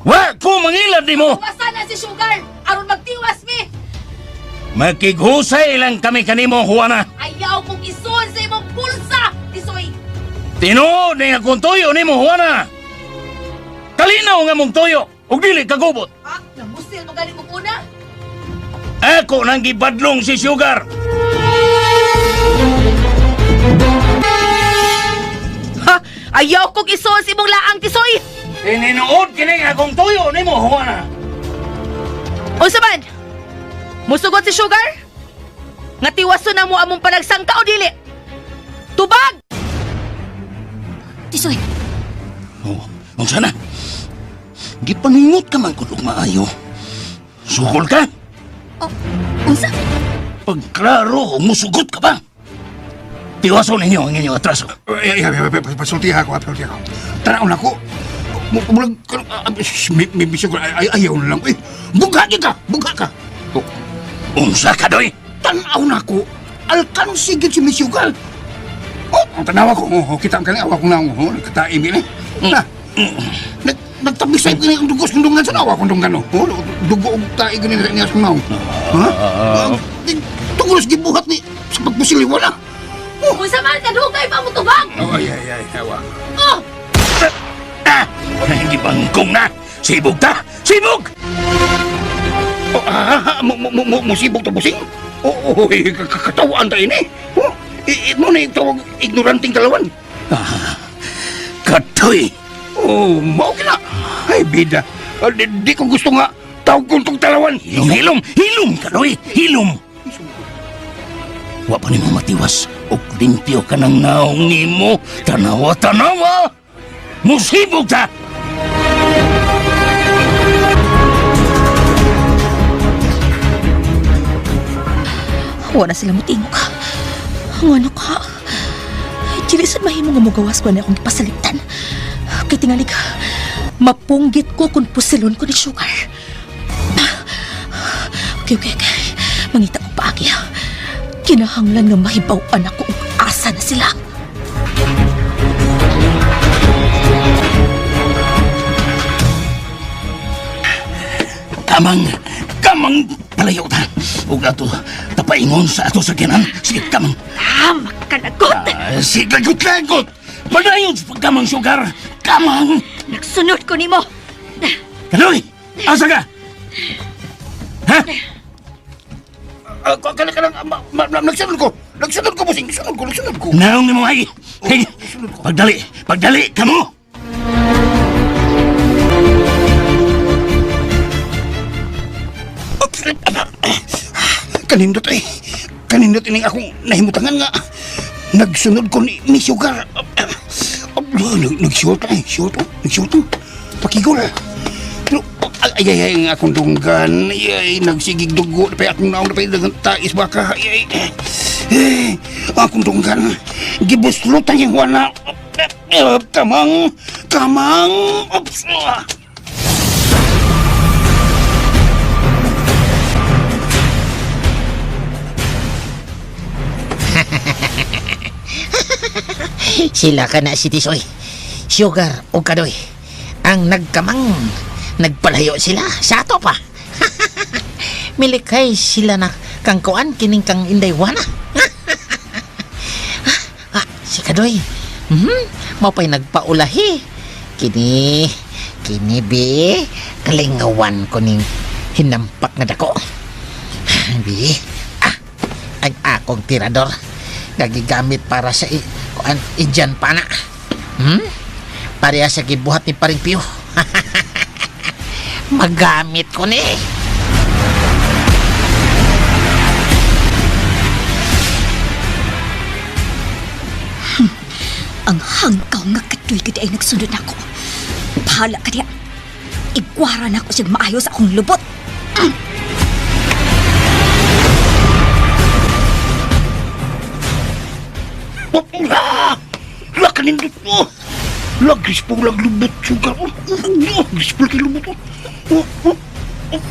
Wa ko mangilad nimo! Iwasan na si Sugar! Aron magtiwas mi! Makighusay lang kami kanimo, Juana! Ayaw kong ison sa imong pulsa, Tisoy! Tinuod ni akong tuyo nimo, Juana! Kalinaw nga mong tuyo ug dili kagubot! Ah, namusil mo galing mo una? Ako nang gibadlong si Sugar! Ha! Ayaw kong ison sa imong laang, Tisoy! Ininuod kini akong tuyo nimo, Juana! Unsa man? Musugot si Sugar? Nga tiwason na mo among panagsangka o dili? Tubag! Tisoy, Oh, unsa na? Gipaningot ka man kun og maayo. Sugol ka? oh, unsa? Pagklaro, musugot ka pa. Tiwason ninyo ang inyong atraso. Ay, ay, ay, ay, pasultiha ko, pasultiha ko. Tanaw na ko. Mulag, may bisyo ko, ay, ayaw na lang. Eh, bugha ka, bugha ka. Oh, unsa ka doy? Tanaw na ko, alkansi gid si Miss Yugal. Oh, ang tanawa ko, oh, kita ang kani, awa ko na, oh, nagkataim gini. Na, nagtabisay gini ang dugos ng dunggan sa awa kong dunggan, oh. Oh, dugo og tae gini niya sa naong. Ha? Tungos gibuhat ni sa pagpusili, wala. Unsa man kadugay pa mo tubag? Oh, ay, ay, ay, awa. Oh! Ah! Gibangkong na! Sibog ta! Sibog! Oh, ah, musibog to busing? Oh, oh, eh, katawaan tayo ni. Oh, mo na yung tawag ignoranting talawan. Ah, katoy! Oh, mao kina. Ay, bida. Ah, di ko gusto nga tawag kong tong talawan. Hilom, hilom! Hilom kadoy! Hilom! Wa pa nimo matiwas og limpyo ka ng naong nimo. Tanawa, tanawa! Musibog ta! Wala sila mutingog. Ngano ka? Dili sad mahimo nga mogawas ko na akong gipasaliptan. Kay tingali ka, mapunggit ko kung pusilon ko ni Sugar. Okay, okay, okay. Mangita ko paagi. Kinahanglan nga mahibaw-an ako og asa na sila. Kamang, kamang palayo ta. Ug ato tapaingon sa ato sakyanan. Sige, kamang. Ah, makanagot! Ah, sige, lagot-lagot! Padayon sa pagkamang sugar! Kamang! Nagsunod ko nimo. Kanoy! Asa ka? Ha? Ah, kana kana nagsunod ko. Nagsunod ko busing, nagsunod ko, nagsunod ko. Naong ni mo ay! Hey, pagdali! Pagdali! Kamo! Kanindot eh. Kanindot ini akong nahimutangan nga. Nagsunod ko ni Miss Sugar. Nagsuot eh. Suot oh. Nagsuot oh. Pakigol. Pero ay ay ay ang akong dunggan. Ay, ay nagsigig dugo na pa akong naong na pa dagang tais baka. Ay ay. Eh, akong dunggan. Gibuslutan yung wana. Kamang, kamang. Oops. Sila ka na si Tisoy. Sugar o Kadoy. Ang nagkamang. Nagpalayo sila sa ato pa. Milikay sila na kang kuan kining kang Inday Juana. Ah, si Kadoy. Mao pa'y nagpaulahi. Kini, kini bi, kalingawan ko ning hinampak nga dako. Bi, ah, ang akong tirador gagigamit para sa kuan Indian pana. Pareha sa gibuhat ni Paring Pio. Magamit ko ni. Ang hanggaw nga kadoy gid ay nagsunod nako. Bahala ka diya. Igwara na ko siyang maayo sa akong lubot. La! La kanindot mo! La grispo lag lubot sugar. Oh, oh, grispo kay lubot. Oh, oh, oh.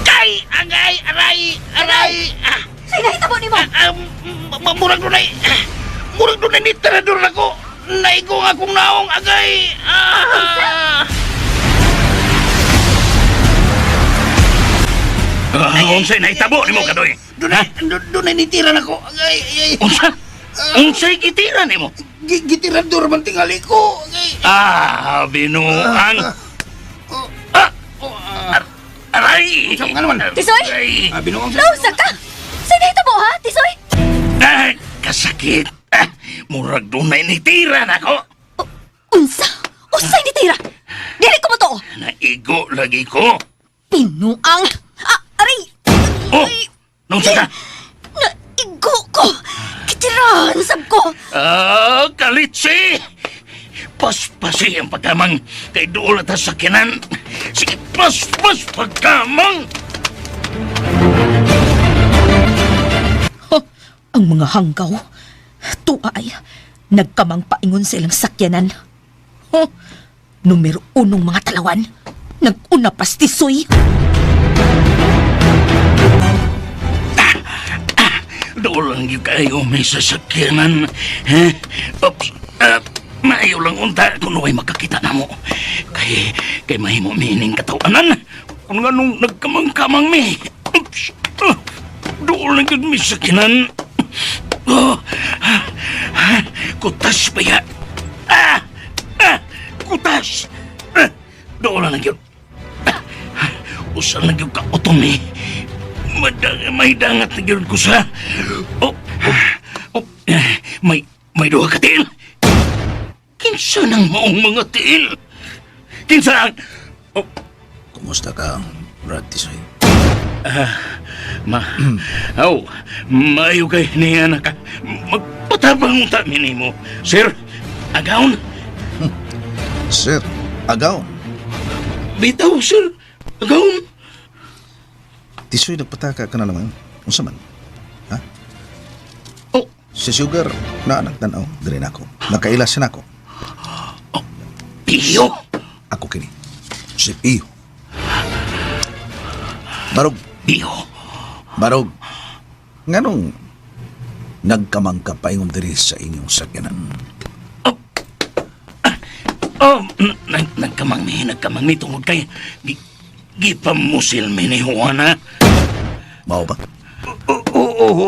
Kay agay aray aray. Ah, Say nahitabo nimo. ah, murag dunay. Murag dunay ni tirador nako. Naigo nga akong naong agay. Ah! Ah, unsay nahitabo nimo kadoy? Dunay dunay nitira nako. Agay ay. Unsa? Unsay gitira nimo? Gitirador man tingali ko. Agay. Ah, binuang. Ah! Aray! Unsa nga naman? Tisoy! Aray! Ah, binuang sa. Nausa ka! Say nahitabo ha, Tisoy? Ah, kasakit. Ah, murag dunay nitira nako. Unsa? Unsay nitira? Dili ko mo to. Naigo lagi ko. Pinuang. Ah, aray! Oh, Naunsa ka? Naigo ko! Kitirahan sab ko! Ah, kalitsi! Paspasi ang pagkamang kay dool at sakyanan. Sige, paspas pagkamang! Huh, ang mga hanggaw. Tuwa ay nagkamang paingon sa ilang sakyanan. Huh, numero unong mga talawan. Nag-una pastisoy. Dool lang yung kayo may sasakyanan. Eh, oops, ah, maayo lang unta kung way makakita na mo. Kay, kay mahimo mining katawanan. Kung anong nagkamang-kamang mi. Oops, ah, dool lang yun may sakyanan. Oh, ah, ah, kutas ba ya? Ah, ah, kutas! Ah, dool lang yun. Ah, ah, usa lang yung kautom eh. Madang, may dangat na gyud ko sa... Oh, oh, oh, may, may duha ka tiil. Kinsa nang maong mga tiil? Kinsa ang... Oh, Kumusta ka, Brad Tisoy? ma... Oh, maayo kay niya na ka. Magpatabang unta mi nimo. Sir, agaon. Sir, agaw. Bitaw, sir. Agaon. Tisoy, nagpataka ka na naman. Unsa man? Ha? Oh, Si Sugar, na nagtanaw, diri na ako. Nakaila siya nako. Piyo. Ako kini. Si Piyo. Barog, Piyo. barog. Nganong nagkamang ka paingon diri sa inyong sakyanan? Oh, nagkamang mi, nagkamang mi tungod kay gipamusil mi ni Juana. Mao ba? Oo, oo,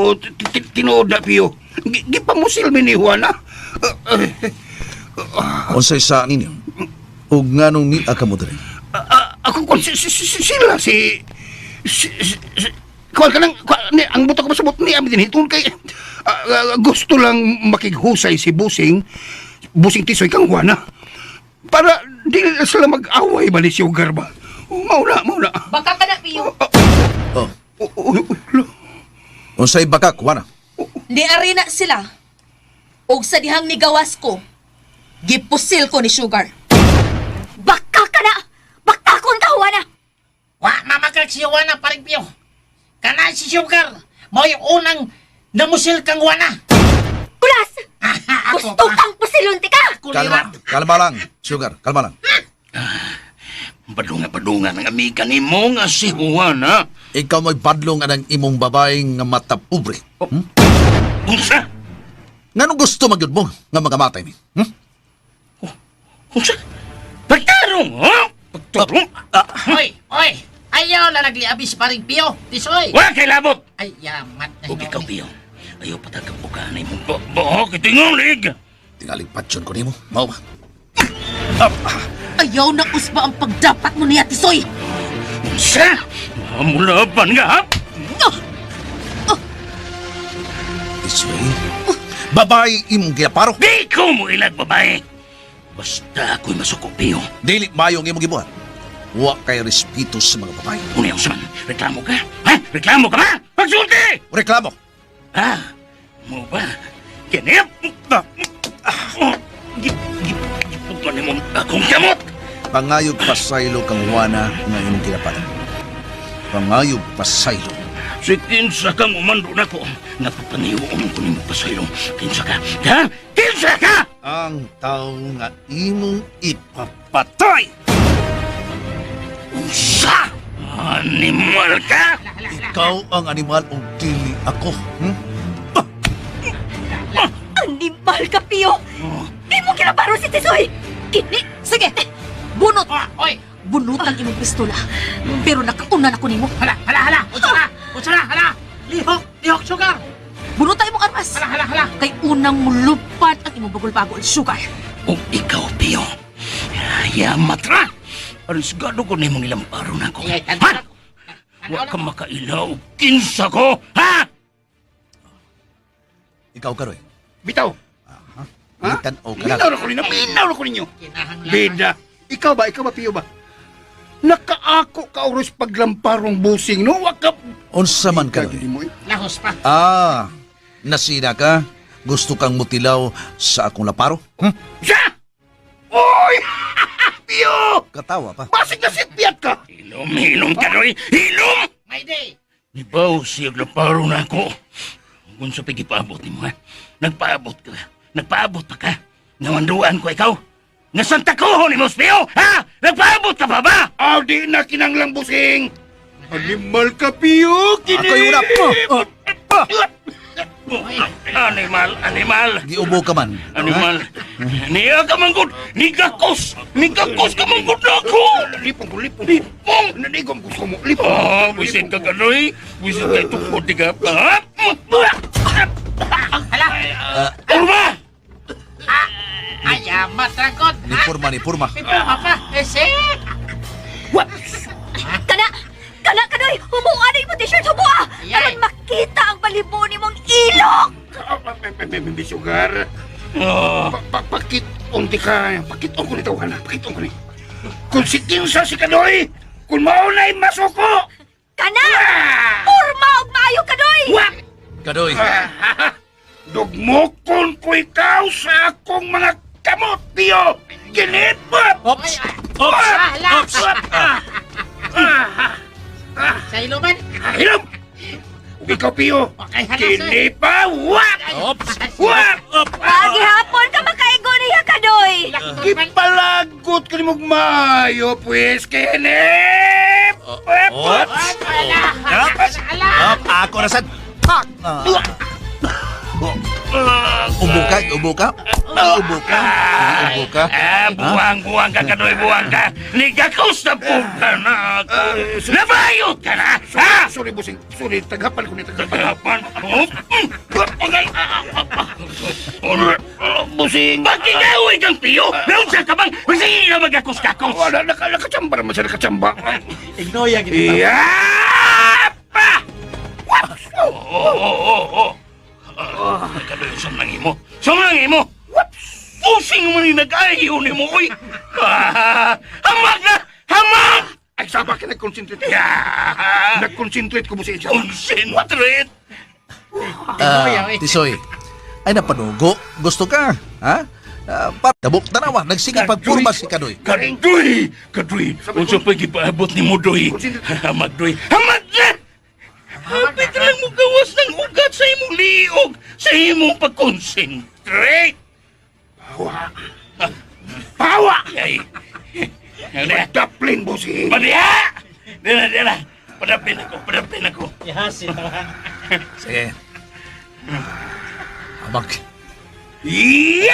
tinuod na, Pio. Gipamusil mi ni Juana. Unsay sa ninyo? Ug nganong ni ka mo diri? Ako kon sila si si, si, si kuwan ka lang, ni, ang buta ko masabot ni amin din tungod kay gusto lang makighusay si Busing, Busing Tisoy kang Juana. Para di na sila mag-away ba ni Sugar ba? Oh, mauna, mauna. Baka ka na, Piyo. Oh, Oh, oh, oh, lo. unsay baka kuana? Niari na sila. Og sa dihang nigawas ko, gipusil ko ni Sugar. Baka ka na! Bakta kong tawa na! Wa mamakak si Juana paring Pio. Kana si Sugar, mo yung unang namusil kang Juana. Kulas! Ako Gusto kang pusilon ka! Kalma, kalma lang, Sugar, kalma lang. Badunga-badunga ng amiga ni mo nga si Juana. Ikaw mo'y badlong anang imong babaeng nga mata pobre. Hmm? Unsa? Nganong gusto magyud mo nga magamatay mi? Hmm? Unsa? Pagtarong, ha? Pagtarong? Oy, oy! Ayaw na nagliabis paring Pio. Tisoy! Wala kay labot! Ay, yamat na Huwag ikaw, hinuon. Pio. Ayaw patagap ko ka na imong buhok. Itingulig! Tingaling patsyon ko nimo, mao ba? Ayaw na usba ang pagdapat mo niya, Tisoy! Unsa? Mamulaban nga, ha? Tisoy. Babae imong giyaparo. Di ko mo ilag, babae! Basta ako'y masuko, Pio. Dili mayo ang imong gibuhat. Wa kay respeto sa mga babae. Una yung saman, reklamo ka? Ha? Reklamo ka ba? Pagsulti! Reklamo. Ah, mo ba? Kinip! Ah, gip, gip, gip, mo akong kamot! Pangayog pasaylo kang Juana nga imong ginapata. Pangayog pasaylo. Si kinsa kang umando na ko, napapangiwon ko nimo pasaylo. Kinsa ka? Ha? Kinsa ka? Ang tao nga imong ipapatay. Unsa? Animal ka? Ikaw ang animal o dili ako. Hmm? Animal ka, Pio! Di mo kinabaro si Tisoy! Kini! Sige, bunot! Oh, oy! Bunot ang imong pistola. Pero nakauna na ko nimo. Hala, hala, hala! Unsa na! Unsa na! Hala! Lihok! Lihok, Sugar! Bunot ang imong armas. Hala, hala, hala! Kay unang mulupad ang imong bagol-bagol, Sugar. O ikaw, Pio. Yamat ra! Arisgado ko nimong ilamparo na ko. Ay, Ha? tanaw na ko. Wa ka makailaw. Kinsa ko? Ha? Ikaw karoy. Bitaw. Ha? Tan-aw ka Minaw lang. na ko ninyo. Minaw na ko ninyo. Kinahanglan. Bida. Ikaw ba? Ikaw ba, Pio ba? Naka Ako ka oras paglamparong busing, no? Wa ka... Unsa man ka Gagi mo, eh. Lahos pa. Ah, nasina ka? Gusto kang mutilaw sa akong laparo? Siya! Oy! Pio! Katawa pa. Basig na sitbiyat ka! Hilom, hilom ka, Doy! Hilom! May day. Nibaw siyag laparo na ako. Kung sa pagipaabot ni mo, ha? Nagpaabot ka. Nagpaabot pa ka. Nawanduan ko ikaw. Nga Santa Cruz ni Mospio, ha? Nagpaabot ka pa ba? Aw, di na kinanglang busing! Animal ka, Pio! Kini! Ako'y una. Oh, oh. Animal, animal. Giubo ka man. Animal. Niya ka manggod. Nigakos. Nigakos ka manggod na ako. Lipong ko, lipong. Lipong. Nanigom gusto mo, lipong. Ah, wisit ka kanoy. Wisit ka tukod di ka. Ah! Hala. Urma! Ay, matrangkot. Ni purma, ni purma. May puma pa. Ese. Kana! Kana, Kadoy! Humuha na yung t-shirt! Humuha! Ayay. Aron makita ang balibo ni mong ilok! May sugar. Ah, Pakit unti ka. Pakit ko ni tawagan na. Pakit ko ni. Kung si Kinsa si Kadoy, kung maunay masuko! Kana! Porma og maayo, Kadoy! Wak! Kadoy. Dugmukon ko ikaw sa akong mga kamot, Pio! Ginipot! Ops! Ops! Hala. Ops! Sa iluman. Hilom! Ug ikaw, Pio! Okay, hala, sir. Kinipa! Wak! Ops! Wak! Pagihapon ka makaigo niya, Kadoy! Gipalagot ko ni mong maayo, pues, kinip! Ops! Hala. Hala. Up, ako na sad. Pak! Ah. Ubo ka, ubo ka. Ubo ka. Ubo ka. Ah, buwang, buwang ka, Kadoy, buwang ka. Nigakos na po ka na ako. Nabayot ka na, ha? Sorry, busing. Sorry, tagapan ko ni tagapan. Tagapan. Oh, Busing! Bakit gawin kang piyo? Naunsa ka bang? Sige na magakos-kakos. Wala, nakachamba naman siya, nakachamba. Ignoya gid. Yapa! Oo, oo, oo. Kadoy, sumnang imo. Sumnang imo! Pusing mo ni nag-ayaw ni mo, uy! Ah, Hamag na! Hamag! Ay, saba ka, nag-concentrate. Yeah! Nag-concentrate ko, busing. Saba. Concentrate! Ah, Tisoy. Ay napanugo. Gusto ka? Ha? Ah, tabok tanawa. Nagsige pagpurma si Kadoy. Kadoy! Kadoy! Unsa pa gipaabot ni mo, Doy? Hamag, Doy! Hamag na! Hapit lang mo gawas ng ugat sa imong liog, sa imong pag-concentrate! Pawa! Pawa! Ay! Ano na? Daplin, busing. Padiha! Dila, dila! Padapin ako, padapin ako. Ihasin. Sige. Amag. Yeah!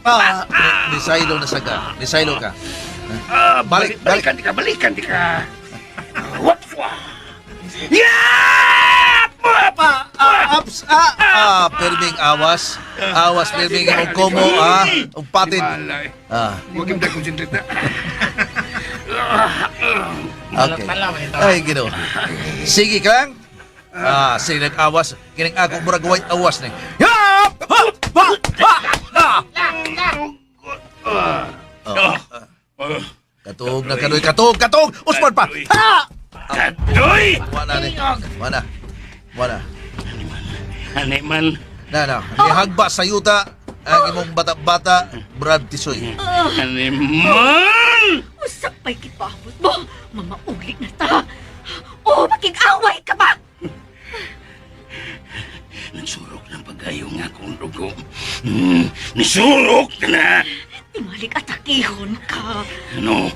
Ah, ah, Nisaylo na saga. Nisaylo ka. Ah, Balik, balik. Balikan di ka, balikan di ka. Whoops! Yeah! Pa, ah, ups, ah, ah, perming awas. Awas, perming imong komo, ah, ug patid. Malay. Ah, Huwag yung concentrate na. okay. Ay, Ginoo. Sige ka lang. Ah, sige nag-awas. Kining ako murag way awas ni. Ya! Ha! Ha! Ha! Ha! Oh. Katog na kadoy, katog, katog. Usman pa. Ha! Kadoy! Wala ni. Wala. Wala. Animal. Na na, nihagba sa yuta ang imong bata-bata Brad Tisoy. Animal! Usapay kipaabot mo! Mamauli na ta! Oh, makig-away ka ba? Nagsurok ng pagayo nga akong dugo. Nisurok na! Tingalig atakihon ka. Ano?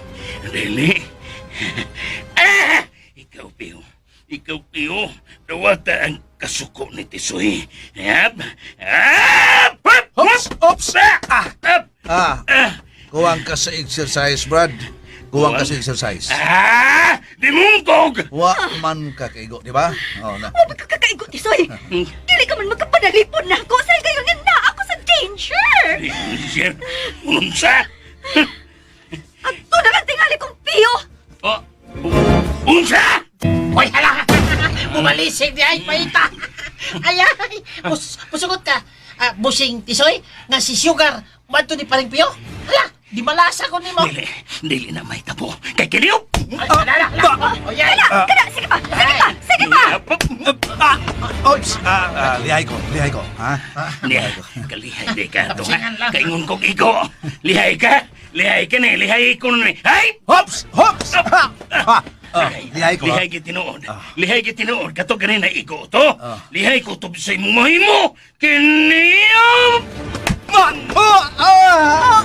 Dili? Ah! Ikaw, Pio. Ikaw, Pio. Dawata ang kasuko ni Tisoy. Yap! Ah! Hop! Ops! Ops! Ah! Up! Ah, Ah! kuwang ka sa exercise, Brad. Kuwang ka sa exercise. Ah! Dimungkog! Wa man ka kaigo, di ba? Oh, na. Oh, magkakaigot, Tisoy! Dili ka man magkapanalipon na ako sa gayon nga na ako sa danger! Danger! Unsa! Adto na lang tingali kong piyo! Oh! Unsa! Hoy, hala. Bumalisig di ay paita. Ay, ay. Pusugot ka. Ah, busing tisoy nga si Sugar madto ni paring piyo. Hala. Di malasa ko nimo. Dili, dili na may tabo. Kay kiniyo! Ay, ala, ala, ala. Oh, yay. Kana, sige pa, sige pa, sige pa. Ops! Lihay ko, lihay ko. Ha? Lihay, kalihay di ka to. Tapsingan lang. Kaingon kong igo. Lihay ka, lihay ka ni, lihay ko ni. Ay! Hops! Hops! Ha! Ha! Oh, lihay ko. Lihay gid tinuod. Lihay gid tinuod. Kato gani na igo to. Lihay ko to sa imong mahimo. Kini. Oh, ah!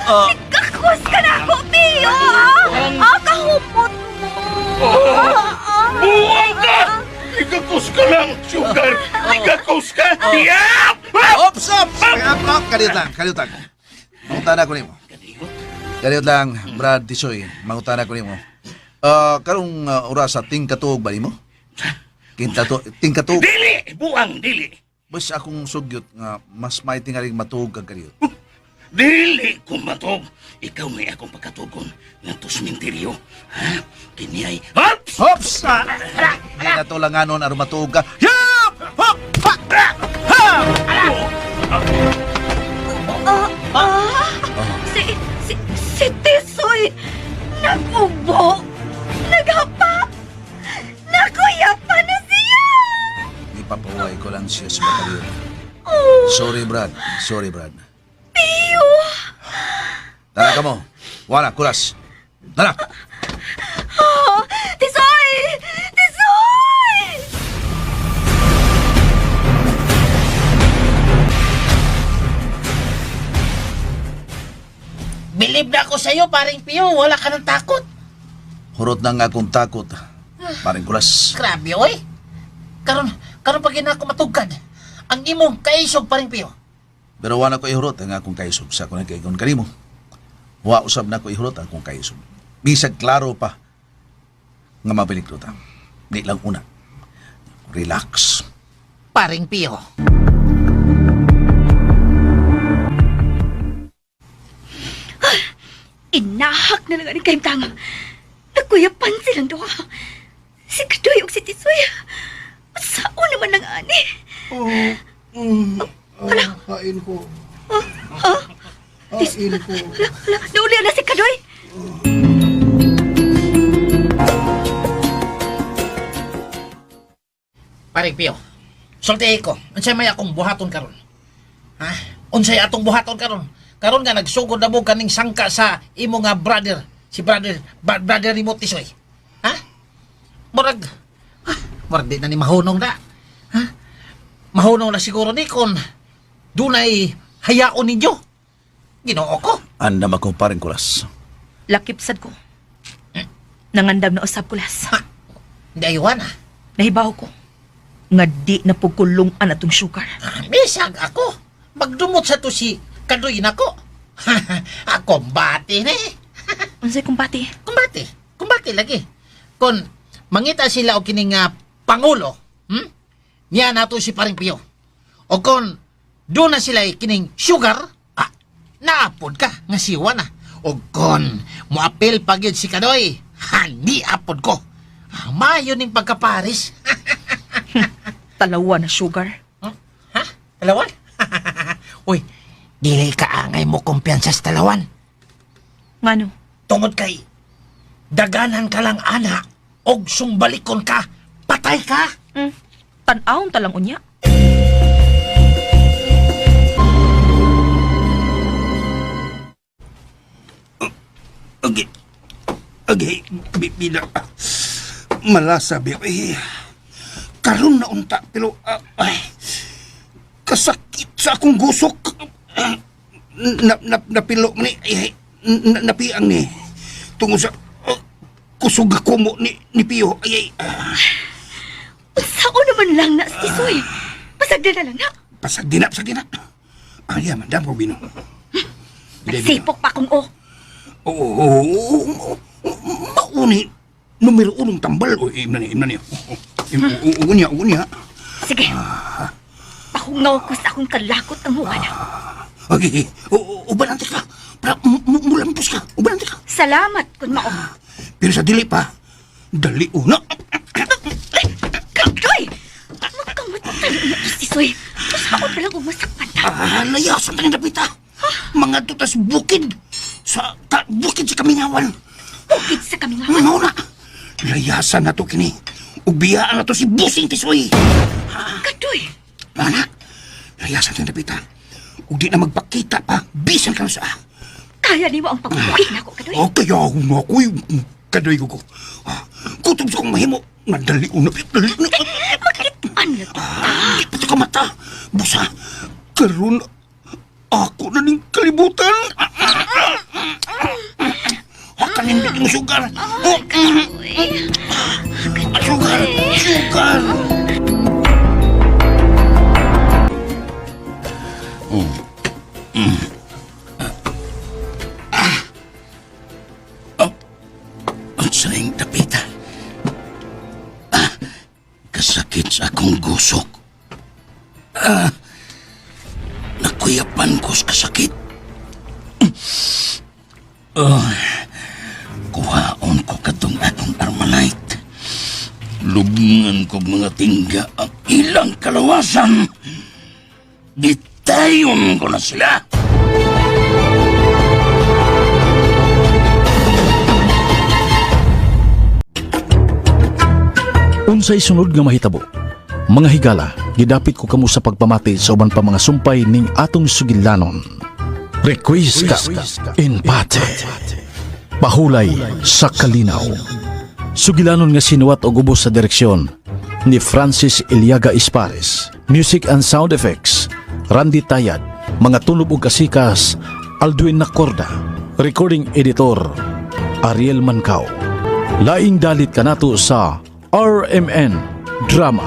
Ah! Nagkakos ka na ako, Pio! Ah, kahumot mo! Buwang ka! Igakos ka lang, sugar! Igakos ka! Yap! Ops! Ops! Up, up! Kaliut lang, kaliut lang. Mangutana ko nimo. Kaliut lang, Brad Tisoy. Mangutana ko nimo. Karong orasa ting katuog ba nimo? Ting katuog. Dili! Buang, dili! Bas akong sugyot nga mas may tingaling matuog kag kaliut. Dili ko matog. Ikaw may akong pagkatugon nga to sementeryo. Ha? Kini ay... Hops! Hops! Hindi na to langanon aron matuog ka. Yap! Hop! Ha! Ha! Ah, si Tisoy nag-ubo, naghapa, nakuya pa na siya. Ipapahuway ko lang siya sa batalyon. Sorry, Brad. Sorry, Brad. Pio! Tara ka mo. Wala, kulas. Tara! Oh, Tisoy! Tisoy! Believe na ako sa'yo, paring Pio. Wala ka ng takot. Hurot na nga akong takot. Paring kulas. Grabe, oy. Karon, karon pag ako matugkad. Ang imong kaisog, paring Pio. Pero wala ko ihurot ang akong kaisog sa akong nagkaingon kanimo. Wa usab na ko ihurot ang akong kaisog. Bisag klaro pa nga mabilik ta. Di lang una. Relax. Paring Pio. Inahak na lang ang kahimtang. Nagkuyapan silang duha. Si Kadoy ug si Tisoy. Sao naman ang ani? Kain ko. Ha? Kain ko. Hala, hala, nauli na si Kadoy. Paring Pio. Sulti ko, unsay may akong buhaton karon? Ha? Unsay atong buhaton karon? Karon nga nagsugod na mo kaning sangka sa imo nga brother, si brother brother ni Tisoy. Ha? Murag murag di na ni mahunong na. Ha? Mahunong na siguro ni kon dunay hayaon ninyo. Ginoo ko. Andam ako paring kulas. Lakip sad ko. Nangandam na usab kulas. Ha? Hindi aywan ah. Nahibaw ko. Nga di na pugkulungan atong sugar. Ah, Bisag ako. Magdumot sa to si Kadoy nako. Kumbati ni. Unsay kumbati? Kumbati. Kumbati lagi. Kon mangita sila og kining pangulo, Niya nato si Paring Pio. O kon doon na sila kining sugar, naapod ka nga siwa na. O kon moapil pa gyud si Kadoy, hani apod ko. Mayo ning pagkaparis. Talawa na sugar. Huh? Ha? Talawan? Uy, dili ka angay mo kumpiyansa sa talawan. Ngano? Tungod kay daganan ka lang ana og sungbalikon ka, patay ka. Tan-awon talang unya. Okay. Okay, bibida. Malasa bi. Eh, karon na unta pero ay, kasakit sa akong gusok. Na, na, napilo man ni ay, na, napiang ni tungod sa kusog ako mo ni Pio. Ay, ay, Sao naman lang na si Tisoy? Pasagda na lang na. pasag din na, pasag din na. Ay, madam ko bino. Nagsipok pa akong o. Oo, oo, oo, oo, mauni. Numero unong tambal. O, imna niya, imna niya. Oo, niya, oo niya. Sige. Pahungaw ko sa akong kalakot ang huwana. Okay, ubanante ka. Para mulampos ka. Ubanante ka. Salamat kun mao. Pero sa dili pa, dali una. Kadoy! Magkamot tayo na to si Tisoy. Sao pa lang umasakpan ta. Layasan ka ng dapita. Mga tutas bukid. Sa ta, bukid sa Kamingawan. Bukid sa Kamingawan. Mao na. Layasan na to kini. Ubiyaan na to si Busing Tisoy. Kadoy. Mana, layasan tong dapita. Ug di na magpakita pa, bisan ka na sa. Kaya nimo ang pagbuhi nako, Kadoy. Oh, kaya ako na ako'y kadoy ko ko. Ah, kutob sa kong mahimo. Nadali ko na, dali na. Makitaan na to. Ah, di pa to ka mata. Busa, karon ako na ning kalibutan. Ah, kanindot yung sugar. Oh, sugar, sugar. Unsa ning dapita? Ah, kasakit sa akong gusok. Ah, nakuyapan ko sa kasakit. Ah, kuhaon ko katong atong Armalite. Lubngan kog mga tingga ang ilang kalawasan. Bitayon ko na sila. Unsay sunod nga mahitabo? Mga higala, gidapit ko kamo sa pagpamati sa uban pa mga sumpay ning atong sugilanon. Request ka in pate. Pahulay sa kalinaw. Sugilanon nga sinuwat og ubos sa direksyon ni Francis Iliaga Ispares. Music and sound effects, Randy Tayad, mga tunob ug kasikas, Aldwin Nacorda. Recording editor, Ariel Mancao. Laing dalit kanato sa RMN Drama.